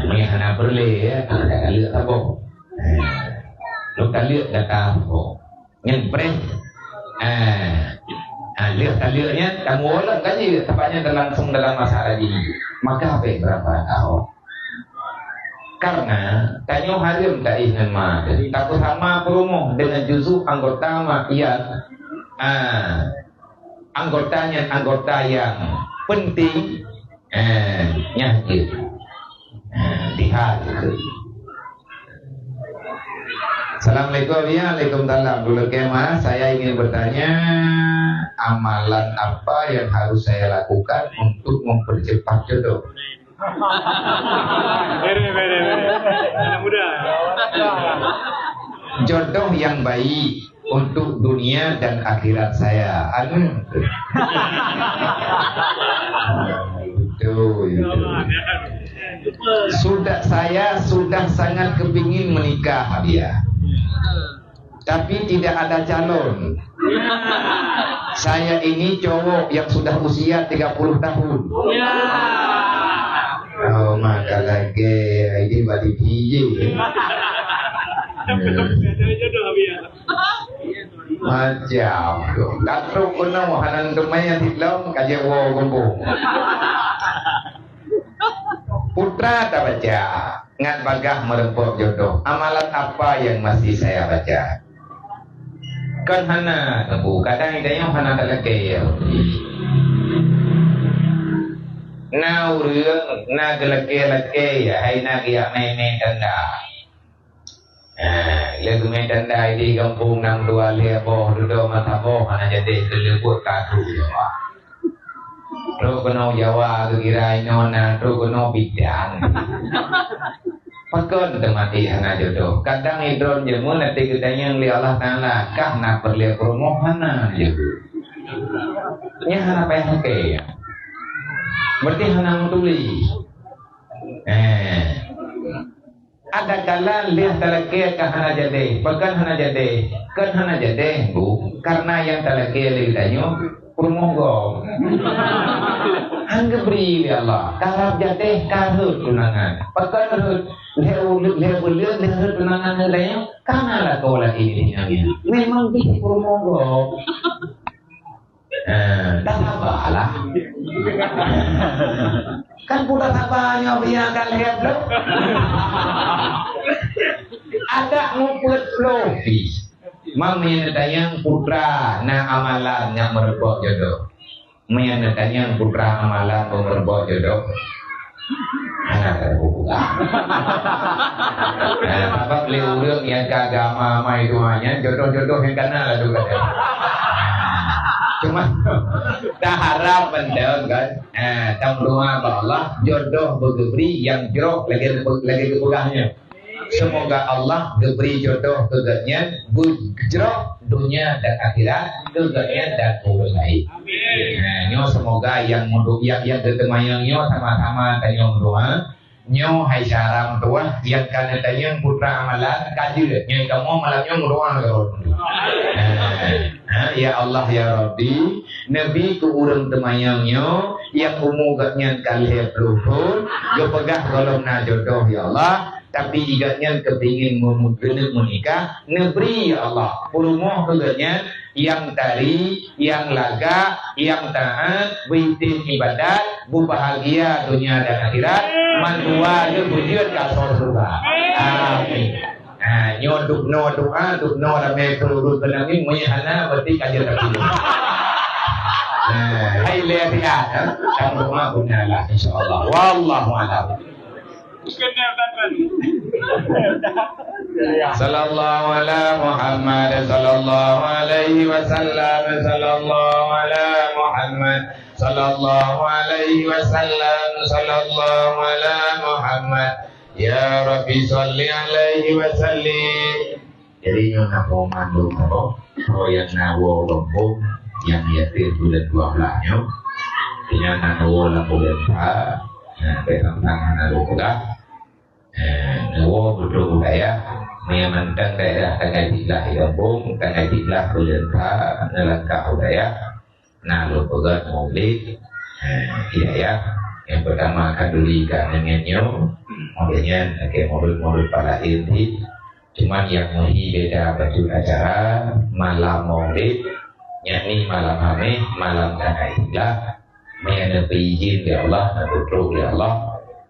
Meunyo hana peureulèe, ya, tataleuek saboh. Lôn taleuek gata saboh. Nyan preh. Ah. Ah, lheueh taleuek nyan, kamoe lom ka jeuet, sabab nyan langsung dalam masa haji. Maka bèk beurapa tahun. Karena tanyoe hareuem taéh ngon ma, tapeusama peurumoh dengan juzuk anggota ma, ya, ah, anggota nyan anggota nyang penting, eh, nyan jeuet. Eh, lihat. Assalamualaikum. Ya, waalaikumsalam. Dulu kemah, saya ingin bertanya, amalan apa yang harus saya lakukan untuk mempercepat jodoh? Bere, bere, bere. Anak muda. Jodoh yang baik untuk dunia dan akhirat saya. Anu. Betul, betul. Sudah, saya sudah sangat kepingin menikah, dia. Tapi tidak ada calon. Saya ini cowok yang sudah usia tiga puluh tahun. Oh, maka lagi ini badi biji. Macam tu. Ka trok keunoe hana teumanyong sigoe, ka jeuet woe geumbong. Putra tabaca, ngat bagaih meureumpok jodoh. Amalan apa yang masih saya baca? Kon hana, Teungku. Kadang geutanyoe hana talakée, ya. Na ureuëng, na geulakée-lakée, ya, hai na geujak mé-mé tanda. Ha, lé geumé tanda di gampông nam dua lhée boh, dudoe mata boh, hana jadi keuleubut kadu Jawa. Trok keunoe Jawa geukira inoe na, trok keunoe bidang. Pakon teuma hana jodoh? Kadang idroe jameun até geutanyong lé Allah Taala, kah na peureulée peurumoh hana jodoh. Nyan hana payah lakée. Berarti hana meutuléh. Eh. Ada kala lheueh talakée ka hana jadi, pakon hana jadi, kon hana jadi, Bu, karena nyang talakée lé geutanyoe peurumoh gob. Han geubri lé Allah, karab jadi ka rhot tunangan. Pakon rhot, lheueh u-, lheueh buleuen lheueh rhot tunangan lé geutanyoe, ka na lakoe lagée nyan. Memang jih peurumoh gob. Eh, dah sabarlah. Kan pun dah sabar nyoe biar kan lihat dulu. Ada ngumpet loh. Mang nyan tanyong putra na amalan nyang meureumpok jodoh. Mang nyan tanyong putra amalan meureumpok jodoh. Hana tapeugah. Nah, sabab lé ureuëng nyang ka agama amai doa nyan, jodoh-jodoh nyang kana lalu kata. Cuma taharap mantong kan. Nah, tameudoa bak Allah, jodoh beugeubri nyang jroh lagée, lagée geupeugah nyoe. Semoga Allah geubri jodoh keu geuhnyan beujroh donya dan akhirat keu geuhnyan dan ureuëng laén. Amin. Nah, nyoe semoga nyang mudo-, nyang, nyang geuteumanyong nyoe sama-sama tanyoe meudoa. Nyoe hai syara meutuwah nyang ka neutanyong putra amalan ka jeuet. Nyoe kamoe malam nyoe meudoa keu droe. Nah, ha, ya Allah ya Rabbi, neubi keu ureuëng teumanyong nyoe nyang umu geuhnyan ka lhée ploh thon, geupeugah gohlom na jodoh ya Allah. Tapi gobnyan keupingin meumeugeuneuek meunikah, neubri, ya Allah, peurumoh keu gobnyan nyang tari, nyang lagak, nyang taát, beuitem ibadat, beubahgia donya dan akhirat, mandua lheueh beujeuet keu asoe syeuruga. Amin. Ha, nyoe dubnoe doa, dubnoe ramé keu ureuëng keunan nyoe, meunyoe hana, berarti ka jeuet tapi. Nah, hai lé riat, ha? Kamoe doa beuna lah, insya Allah. Wallahu a'lam. Sallallahu ala Muhammad, sallallahu alaihi wasallam, sallallahu ala Muhammad, sallallahu alaihi wasallam, sallallahu ala Muhammad. Ya Rabbi, salli alaihi wasallim. Jadi, nyoe na peumandum apa? Peue nyang na woe gampông, nyang yatim buleuen dua blaih nyoe. Nyan na woe lam buleuen sa, nah, bèk sang-sang hana lôn peugah. Eh, na woe beudôh budaya, meunyoe mantong daerah tanggai siblah di gampông, tanggai siblah buleuen sa, neulangkah budaya. Na lôn peugah maulid, eh, hidayah. Nyang peurtama khanduri ka ngon nyoe, maulid nyan, oke, maulid-maulid pala inti. Cuman nyang meuhi beda bacut acara malam maulid, yakni malam Hamèh, malam tanggai siblah. Meunyoe neupeuidhin lé Allah, neupeutrok lé Allah,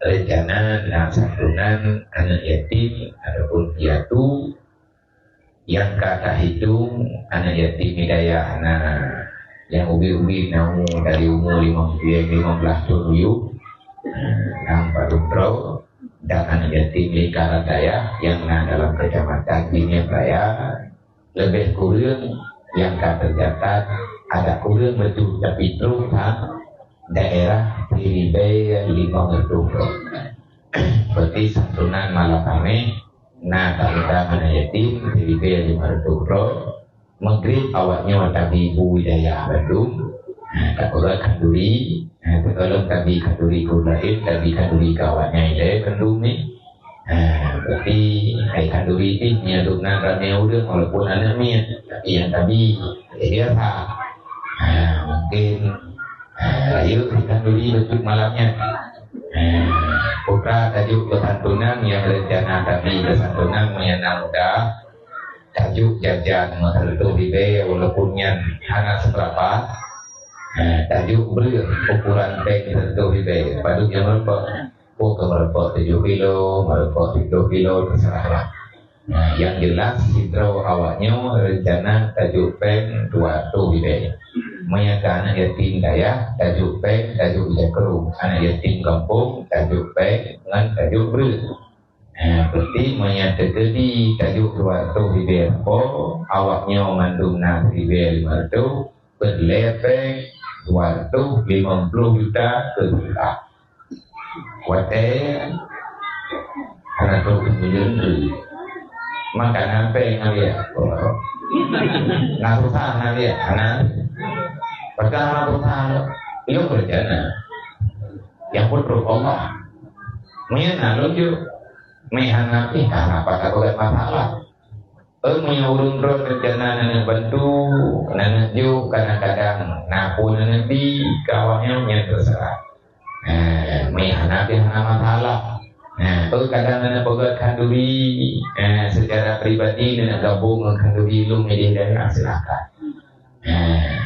rencana na santunan aneuk yatim ataupun piatu nyang ka tahitong aneuk yatim hidayah na nyang ubit-ubit na umu dari umu limong, limong blaih thon u yup, eh, lam padum droe, dan aneuk yatim lingkaran dayah nyang na dalam kecamatan Binieng Raya, leubeh kureueng nyang ka teucatat ada kureueng beutôi tapi trok ha daerah siribèe limong reutôh droe. Berarti santunan malam Hamèh na taundang aneuk yatim siribèe limong reutôh droe. Maghrib awak nyoe tabi bu hidayah bandum. Ha, tapeugah khanduri. Ha, teuka lom tabi khanduri keu laén, tabi khanduri keu awak nyan ilèe bandum nyoe. Ha, berarti hai khanduri pih meunyoe dum nan ramè ureueng walaupun aneuk miet, tapi nyang tabi, eh, biasa. Ha, mungkin, ha, rayeuk khanduri beutôi malam nyan. Ha. Putra tajok keusantunan nyang rencana tabi keusantunan meunyo na muda, tajok jajan meureutôh ribèe walaupun nyan hana seberapa. Nah, tajok breueh ukuran péng seratus ribèe. Padub nyang meurumpok. Oh, ka meurumpok tujoh kilo, meurumpok tujoh kilo, terserahlah. Nah, yang jelas, sidroe awaknyoe rencana tajok péng dua ratus ribèe. Meunyo keu aneuk yatim dayah, tajok péng, tajok jakrong. Aneuk yatim gampông, tajok péng ngon tajok breueh. Nah, berarti meunyo teukeudi tajok dua ratus ribèe sapo, awaknyoe mandum na siribèe lima ratus, peureulèe péng dua ratus limong ploh juta keu seudeukah. Watèe hana trok keu meunyeureueng. Makanan péng ngon dia. Na susah ngon dia. Hana. Padahai hana susah. Ilôn beureuncana. Nyang peutrok Allah. Meunyo na lôn jok. Meuhana pih hana pat tapeugah masalah. Eh, meunyo ureueng droe rencana na neuk bantu, na neuk jok, kadang-kadang na peue na neuk bi, keu awaknyan nyan teuseurah. Eh, meuhana pih hana masalah. Eh, eh, kadang na neuk peugöt khanduri, eh, secara pribadi na neuk gabong ngon khanduri lôn idéh daerah, silakan. Nah,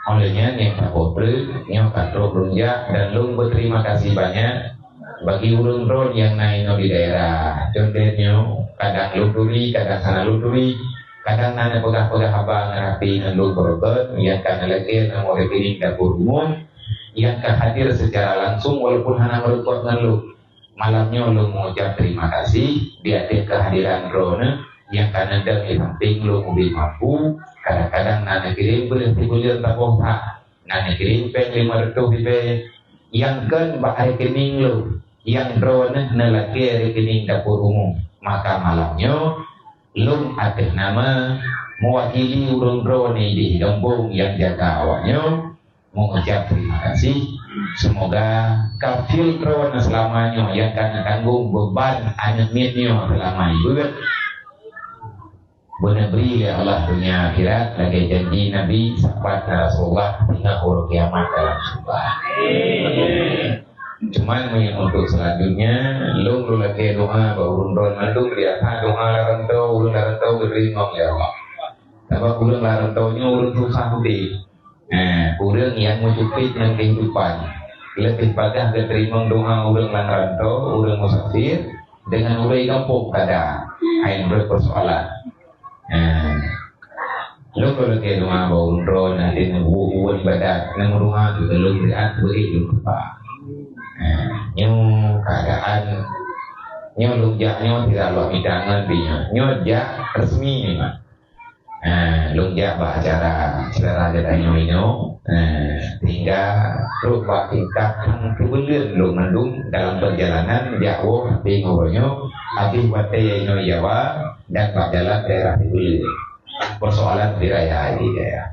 oleh nyan nyang saboh treuk nyoe ka trok lôn jak dan lôn beuterima kasih banyak bagi ureueng droe nyang na inoe di daerah. Contoh nyoe, kadang lôn turi, kadang hana lôn turi, kadang na neupeugah-peugah haba ngon até ngon lôn beureukat, nyang ka neulakèe nomor rekening dapur umum, nyang ka hadir secara langsung walaupun hana meureukot ngon lôn. Malam nyoe lôn mengucap terima kasih di ateueh kehadiran droeneuh nyang ka neudong di sampéng lôn ubit mampu, kadang-kadang na neukirém beureuh sibuleuen saboh that, na neukirém péng lima reutôh ribèe, nyang kon bak rekening lôn, nyang droeneuh neulakèe rekening dapur umum. Maka malam nyoe, lôn ateueh nama meuwakili ureueng droeneuh idéh gampông nyang jaga awaknyoe, mengucap terima kasih. Semoga kafil droeneuh seulama nyoe nyang ka neutanggong beuban aneuk miet nyoe seulama ibeut, beuneubri lé Allah dunia akhirat lagèe janji Nabi, sapat na Rasulullah, singoh uroe kiamat dalam syeuruga. Cuman meunyoe untuk selanjutnya, lôn lôn lakèe doa bak ureueng droeneuh mandum, biasa doa lam rantau, ureueng lam rantau geuteurimong lé Allah. Sabab ureueng lam rantau nyoe ureueng susah udép. Eh, ureueng nyang meucukup ngon kehidupan. Leubeh bagaih geuteurimong doa ureueng lam rantau, ureueng musafir, dengan ureueng gampông kada. Hai, nurot persoalan. Eh, lôn lôn lakèe doa bak ureueng droeneuh, nanti neubuet-buet ibadat, neumeudoa keu lôn riat beuék lôn teupah. Eh, nyoe keadaan, nyoe lôn jak nyoe tidak lôn mita ngon binyoe. Nyoe jak resmi memang. Eh, lôn jak bak acara syedara geutanyoe inoe. Eh, sehingga trok bak tingkat nyang sibuleuen lôn mandum dalam perjalanan jak woe sampéng uroe nyoe, habéh watèe inoe Jawa dan bak jalan daerah sibuleuen. Persoalan di raya di daerah.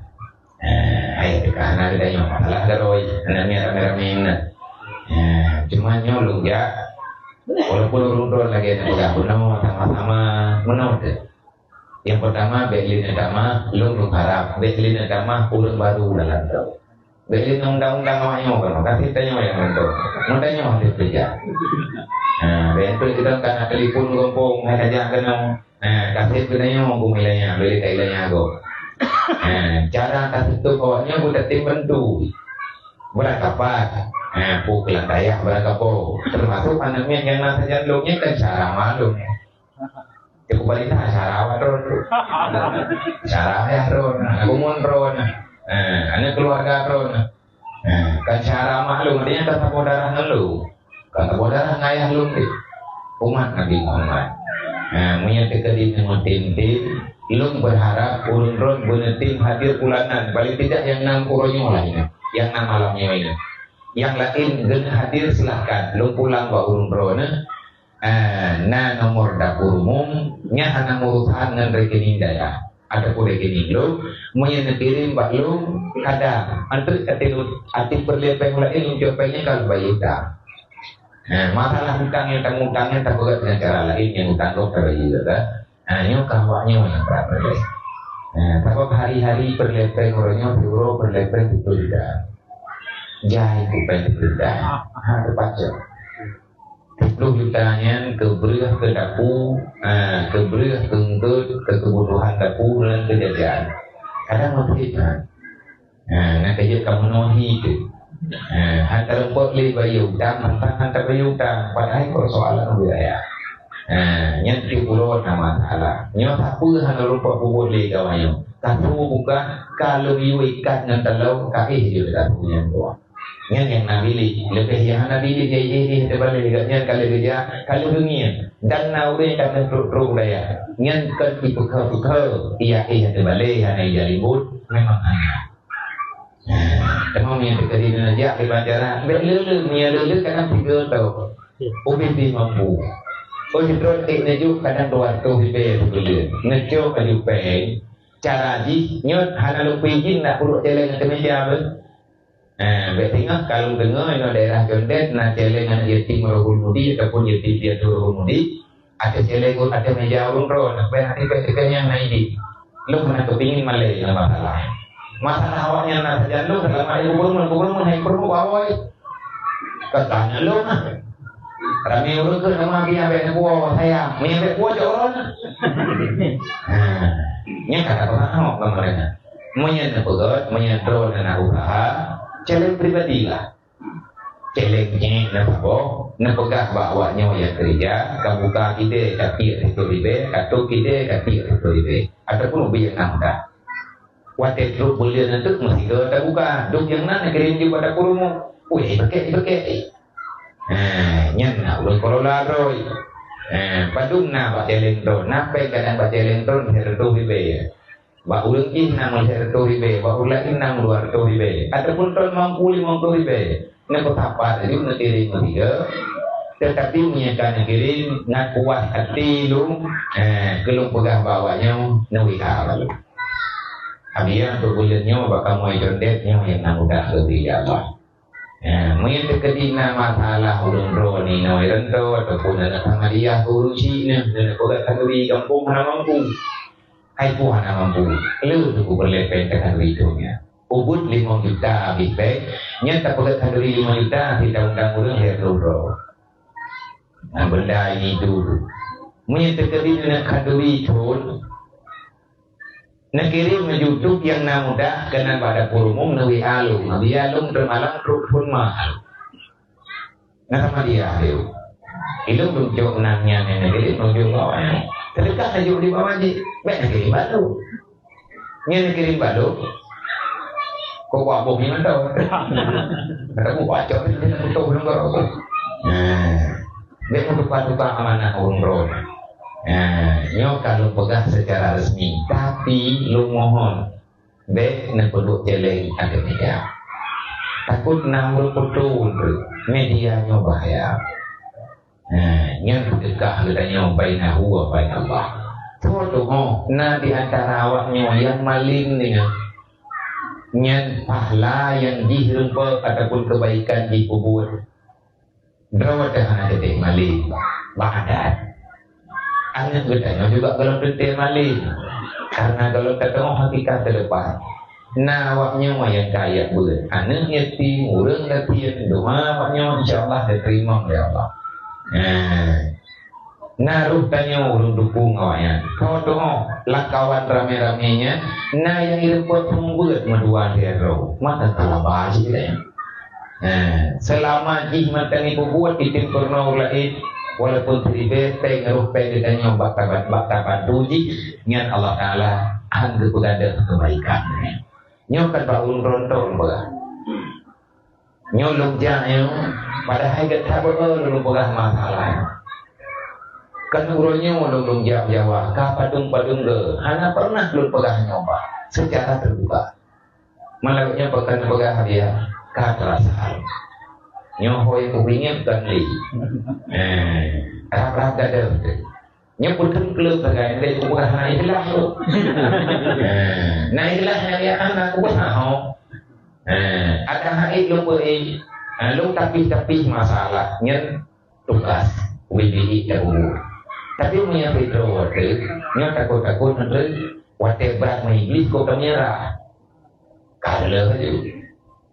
Eh, hai, teuka hana geutanyoe masalah garoi, hana miet ramé-ramé na. Eh, cuma nyoe lôn jak, walaupun ureueng droeneuh lagèe neupeugah bunoe sama-sama meunoe teuh. Nyang peurtama, bèk lé neutamah, lôn meuharab, bèk lé neutamah ureueng barô lam rantau. Bèk lé neuundang-undang awak nyoe keunoe, ka sép tanyoe nyang rantau. Ngon tanyoe hana keureuja. Ha, bèk enteuk geutanyoe ka na telepon gampông, hai tajak keunoe. Ha, ka sép geutanyoe geumeulanya, bèk lé tailanya gob. Ha, cara ka seutôt awak nyoe beutatém bantu. Beurangkapat. Ha, peue keulan dayah beurangkapat. Teumasok aneuk miet nyang na sajan lôn nyan kan cara ma lôn. Cukôp balita, cara awak droen tu. Cara ayah droen, aneuk bumoe droen. Eh, aneuk keuluwarga droen. Eh, kan cara mak lôn, artinya kan saboh darah ngon lôn. Kan saboh darah ngon ayah lôn deh. Umat Nabi Muhammad. Eh, meunyo teukeudi neumeutem-tem, lôn beurharap ureueng droen beuneutem hadir bulanan, paléng tidak nyang na uroe nyoe lah nyoe, nyang na malam nyoe nyoe. Nyang laén geuneuk hadir, silahkan. Lôn pulang bak ureueng droeneuh. Ah, na nomor dapur umum, nyan hana meurusan ngon rekening dayah ataupun rekening lôn, meunyo neukirém bak lôn, kada, enteuk até lôn, até peureulèe péng laén lôn cok péng nyan ka lôn bayeue utang. Ah, masalah utang nyang tameutang nyan tapeugöt dengan cara laén, nyang utang gob tabayeue, kan? Ah, nyoe ka awak nyoe nyang brat peureulèe. Ah, sabab hari-hari peureulèe péng uroe nyoe, siuroe peureulèe péng siplôh juta. Jai ku péng siplôh juta. Ha, teupacok. Siplôh juta nyan keu breueh keu dapu, ha, keu breueh keu eungkôt, keu keubutuhan dapu dan keu jajan. Kadang meutrép, ha. Ha, na keuh jeuet ka meunohi tu. Ha, han tarumpok lé bayeue utang, mantong han tabayeue utang, padahai persoalan ubit raya. Ha, nyan tiep uroe na masalah. Nyoe sapeue hana rumpok peubuet lé gawai nyoe? Ka su buka, ka lôn yue ikat ngon taloe, ka éh jeuet ka su nyan tuan. Nyan nyang na biléh. Leubeh nyang hana biléh, jai éh-éh teubalé, gobnyan ka lheueh geujak, ka lheueh geungieng. Dan na ureueng ka trok-trok raya. Nyan kon ipeukheue-peukheue, iya éh teubalé, hana ija limbot, memang hana. Teuma meunyoe teukeudi neujak di bandara, bèk le-le, meunyoe le-le kadang tiga ratus. Ubé pih mampu. Oh, sidroe ék neujok kadang dua ratus ribèe sibuleuen. Neujok aju péng, cara jih, nyoe hana lôn peuidin nak peuduek céléng ateueh meuja beuh. Eh, bèk singoh ka lôn deungoe inoe daerah Condet na céléng aneuk yatim Rohul Mudi ataupun yatim piatu Rohul Mudi. Ateueh céléng, ateueh meuja ureueng droe, na pèng, na pèng teukenyang na idin. Lôn hana keupingin malèe ngon masalah. Masalah awaknyan na sajan lôn, selama ini gubernur, gubernur, hai gubernur, bawoi. Katanya lôn, ah. Ramé ureueng keu nama dia bèk neupuwoe sayang. Meunyo bèk puwoe cok uroe. Ha, nyan ka tapeuhah ngon mereka. Meunyo neupeugèt, meunyo droe na usaha, céléng pribadi lah. Céléng jih neusaboh, neupeugah bak awaknyoe nyang keurija, ka buka kidée ka tiek siplôh ribèe, ka tôb kidée ka tiek siplôh ribèe, ataupun ubé nyang na mudah. Watèe trok buleuen nyan teuk meusigoe tabuka, dum nyang na neukirém jih bak dapu rumoh. Wéh, ibeukék, ibeukék. Ha, nyan na ureueng kelola droe. Ha, padum na bak céléng droe, na pèng kadang bak céléng droe lhèe reutôh ribèe. Bak ureueng jih na lhèe reutôh ribèe, bak ureueng laén na dua reutôh ribèe, ataupun kon mampu limong ploh ribèe. Neupeusapat laju neukirém meusigoe, teutapi meunyo ka neukirém ngon puas até lôn, eh, keu lôn peugah bak awaknyoe, neuwi ha lom. Abiya untuk buleuen nyoe bak kamoe Condet nyoe nyang na mudah leubeh, ya Allah. Eh, meunyo teukeudi na masalah ureueng droeneuh inoe ireung droe ataupun aneuk Ahmadiyah ureueng syiek nyoe, neupeugah khanduri gampông hana mampu. Hai peue hana mampu, le teupeuleupeh teuka duit donya. Ubit limong juta habéh bèe, nyan tapeugét khanduri limong juta, sita undang ureueng lhèe ploh droe. Nah, benda ini tu. Meunyo teukeudi na khanduri thon, neukirém laju dum nyang na mudah keunan bak dapur umum, neu-W A lôn. Neu-W A lôn teumalam trok phon ma. Nah, sama dia, ayo. Ilôn lôn cok nan nyan nyang neukirém, lôn jok bak awaknyan. Teudeukah tajok di bawah jih, bèk neukirém bak lôn. Nyan neukirém bak lôn. Kok buat boh nyan mantong. Kata buat cok ni, dia nak putôh lôn baroe. Nah, bèk meutuka-tuka amanah ureueng droe. Nah, nyoe ka lôn peugah secara resmi, tapi lôn mohon, bèk neupeuduek céléng ateueh meuja. Takot na ureueng putôh media nyoe bahaya. Nah, nyan seudeukah geutanyoe bainahu wa bainallah. Soe tuhoe na di antara awaknyoe nyang malém nyan, nyan pahala nyang jih rumpok ataupun keubaikan jih peubuet. Droe teuh hana teuntèe malém bak adat. Aneuk geutanyoe juga gohlom teuntèe malém, karena gohlom tateungoh hakikat keudepan. Na awaknyoe nyang ka jak beuet, aneuk yatim, ureueng gasien, doa awaknyoe insya Allah geuteurimong lé Allah. Nah, na roh tanyoe ureueng dukong awaknyan. Soe tuhoe lam kawan ramé-ramé nyan, na nyang ireupot seumeubeuet meudua lhèe droe, maka ka laba cit nyan. Nah, seulama jih mantong jipeubuet, item keunoe ureueng laén, walaupun siribèe, péng roh péng geutanyoe bak taban, bak tabantu jih, nyan Allah Taala han geupeugadôh keubaikan. Nyoe kan bak ureueng droe-droe peugah. Nyoe lôn jak nyoe, padahai gata beu lôn peugah masalah. Kan uroe nyoe lôn, lôn jak Jawa, ka padum-padum goe, hana pernah lôn peugah nyoe bah, secara terbuka. Malah nyoe pakon peugah dia, ka teurasa. Nyoe hôi kuingat kan li. Eh, rab-rab gadôh tu. Nyoe peuteun kleuh sagai, dai kupeugah na ikhlas tu. Eh, na ikhlas nyang ya ana kupeugah ho. Eh, ada hai lôn beu, eh, lôn tapih-tapih masalah nyan tugas ubé bilik dah bubu. Tapi meunyoe sidroe teuh, nyoe takot-takot nyan teuh, watèe brat meuiblis kok ka meunyeurah. Ka lheueh laju.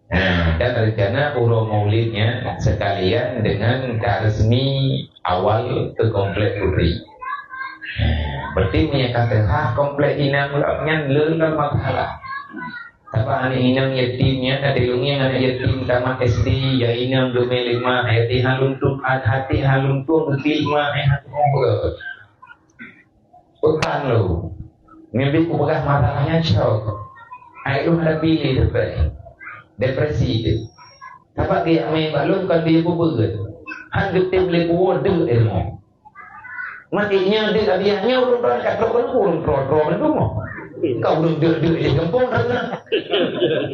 Nah, dan rencana uroe Maulidnya sekalian dengan ka resmi awal ke Komplek Putri. Nah, berarti meunyoe ka teuhah komplek inong lom nyan le lom masalah. Sabab aneuk inong yatim nyan, até lôn ngieng aneuk yatim tamat S D, ya inong geumé lima, yatim haluntung, hati haluntung geumé lima, eh, hati ngobrol. Pekan lom. Mimpi kupeugah masalahnya syok. Ai lôn hadapi lé depresi. Depresi tu. Sabab dia amai bak lôn kon dia bubeuet. Han geutem lé buwoe deuk ilmu. Mati nyoe deuk abiah nyoe ureueng droe ka trok ureueng droe-droe bandum. Kau ureueng deuk-deuk di gampông dah kena.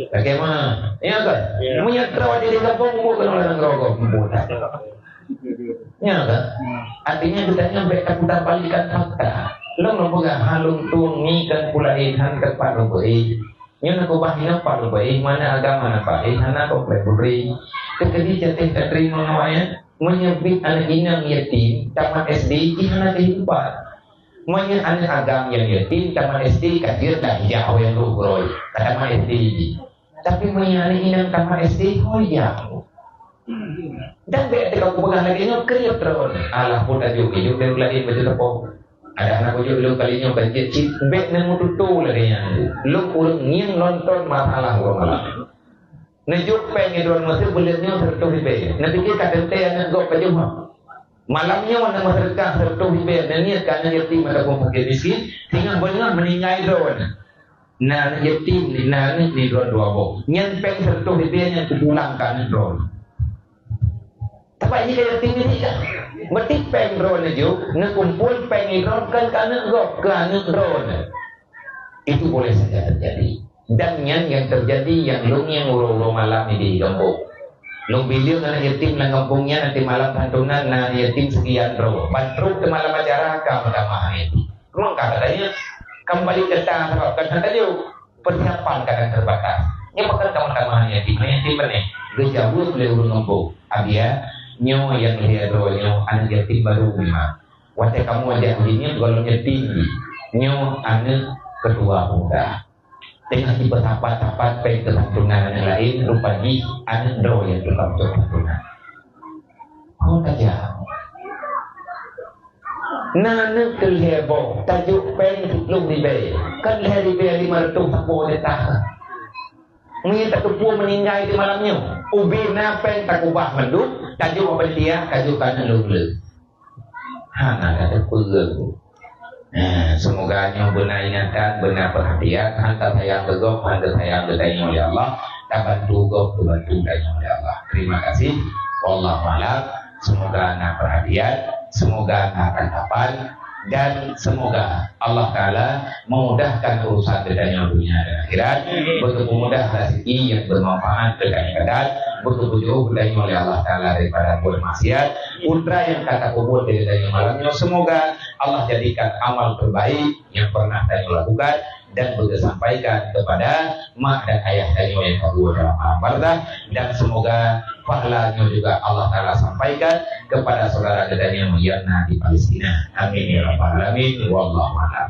Bagaimana? Ya kan? Ya. Meunyoe droe di gampông bukan orang rokok, bukan. Ya kan? Artinya kita nyoe bèk taputar balikkan fakta. Lôn lôn peugah haluntung ni kan pula ihan tepat lôn beuh. Nyoe na keubah inong pat lôn beuh, mana agama na pat, hana komplek putri. Keuteubi jateh tateurimong awaknyan, meunyoe bit aneuk inong yatim tamat S D, jih hana kehidupan. Meunyoe aneuk agam nyang yatim tamat S D, ka jeuet dah jak ho nyang roh beurôi, ka tamat S D jih. Tapi meunyoe aneuk inong tamat S D, ho jak. Dan bèk teuka kupeugah lagèe nyoe, kriet droe. Alah, pun tajok, ijok lé laén baju teupông. Ada aneuk ujok lôn kali nyoe kan jeuet cit, bèk neumeututoe lagèe nyan. Lôn ureueng ngieng nonton masalah ureueng malam. Neujok péng ngon droe meuseue buleuen nyoe seureutôh ribèe. Neupike ka teuntèe aneuk gob ka jeuet. Malam nyoe neumeuseudekah seureutôh ribèe, neuniet keu aneuk yatim ataupun fakir miskin, singoh beungoh meuninggai droe. Na aneuk yatim, na aneuk ni droe dua boh. Nyan péng seureutôh ribèe nyan kupulangkan droe. Tapi jika yatim ni tidak. Berarti péng droe neujok, neukumpul péng droe kan keu aneuk gob, keu aneuk droe. Itu boleh saja terjadi. Dan nyan yang terjadi yang lôn ngieng uroe-uroe malam ni di gampông. Lôn bileueng aneuk yatim lam gampông nyan, nanti malam santunan na aneuk yatim sekian droe. Ban trok teuh malam acara ka meutamah aneuk yatim. Memang ka katanya, kembali ke ta, sabab kan hana tajok. Persiapan kadang terbatas. Nyoe pakon ka meutamah aneuk yatim, aneuk yatim beunéh. Geujaweueb lé ureueng gampông, "Abiah, nyoe nyang lhèe droe nyoe aneuk yatim baru memang. Watèe kamoe jak uji nyoe gohlom yatim jih. Nyoe aneuk ketua pemuda. Teungoh jipeusapat-sapat péng keusantunan aneuk laén, rupa jih aneuk droe nyang tukang cok santunan." Ho tajak. Na aneuk keu lhèe boh, tajok péng siplôh ribèe. Kan lhèe ribèe limong reutôh saboh juta. Meunyoe tateupeue meuninggai di malam nyoe, ubé na péng takeubah mandum, tajok bak panitia, tajok keu aneuk lôn le. Hana tateupeue. Nah, semoga nyoe beuna ingatan, beuna perhatian, han tasayang keu gob, han tasayang keu tanyoe lé Allah, tabantu gob, tabantu tanyoe lé Allah. Terima kasih. Wallahu a'lam. Semoga na perhatian, semoga na tanggapan, dan semoga Allah Ta'ala memudahkan urusan geutanyoe dunia dan akhirat, beuteupeumudah rezeki yang bermanfaat geutanyoe, dan beuteupeujôh geutanyoe oleh Allah Ta'ala daripada buet maksiat. Putra yang ka tapeubuet di geutanyoe malam nyoe, semoga Allah jadikan amal terbaik yang pernah tanyoe lakukan dan beuteusampaikan kepada mak dan ayah tanyoe nyang ka buet dalam alam barzakh, dan semoga pahala nyoe juga Allah Ta'ala sampaikan kepada saudara geutanyoe nyang na di Palestina. Amin ya rabbal alamin. Wallahu a'lam.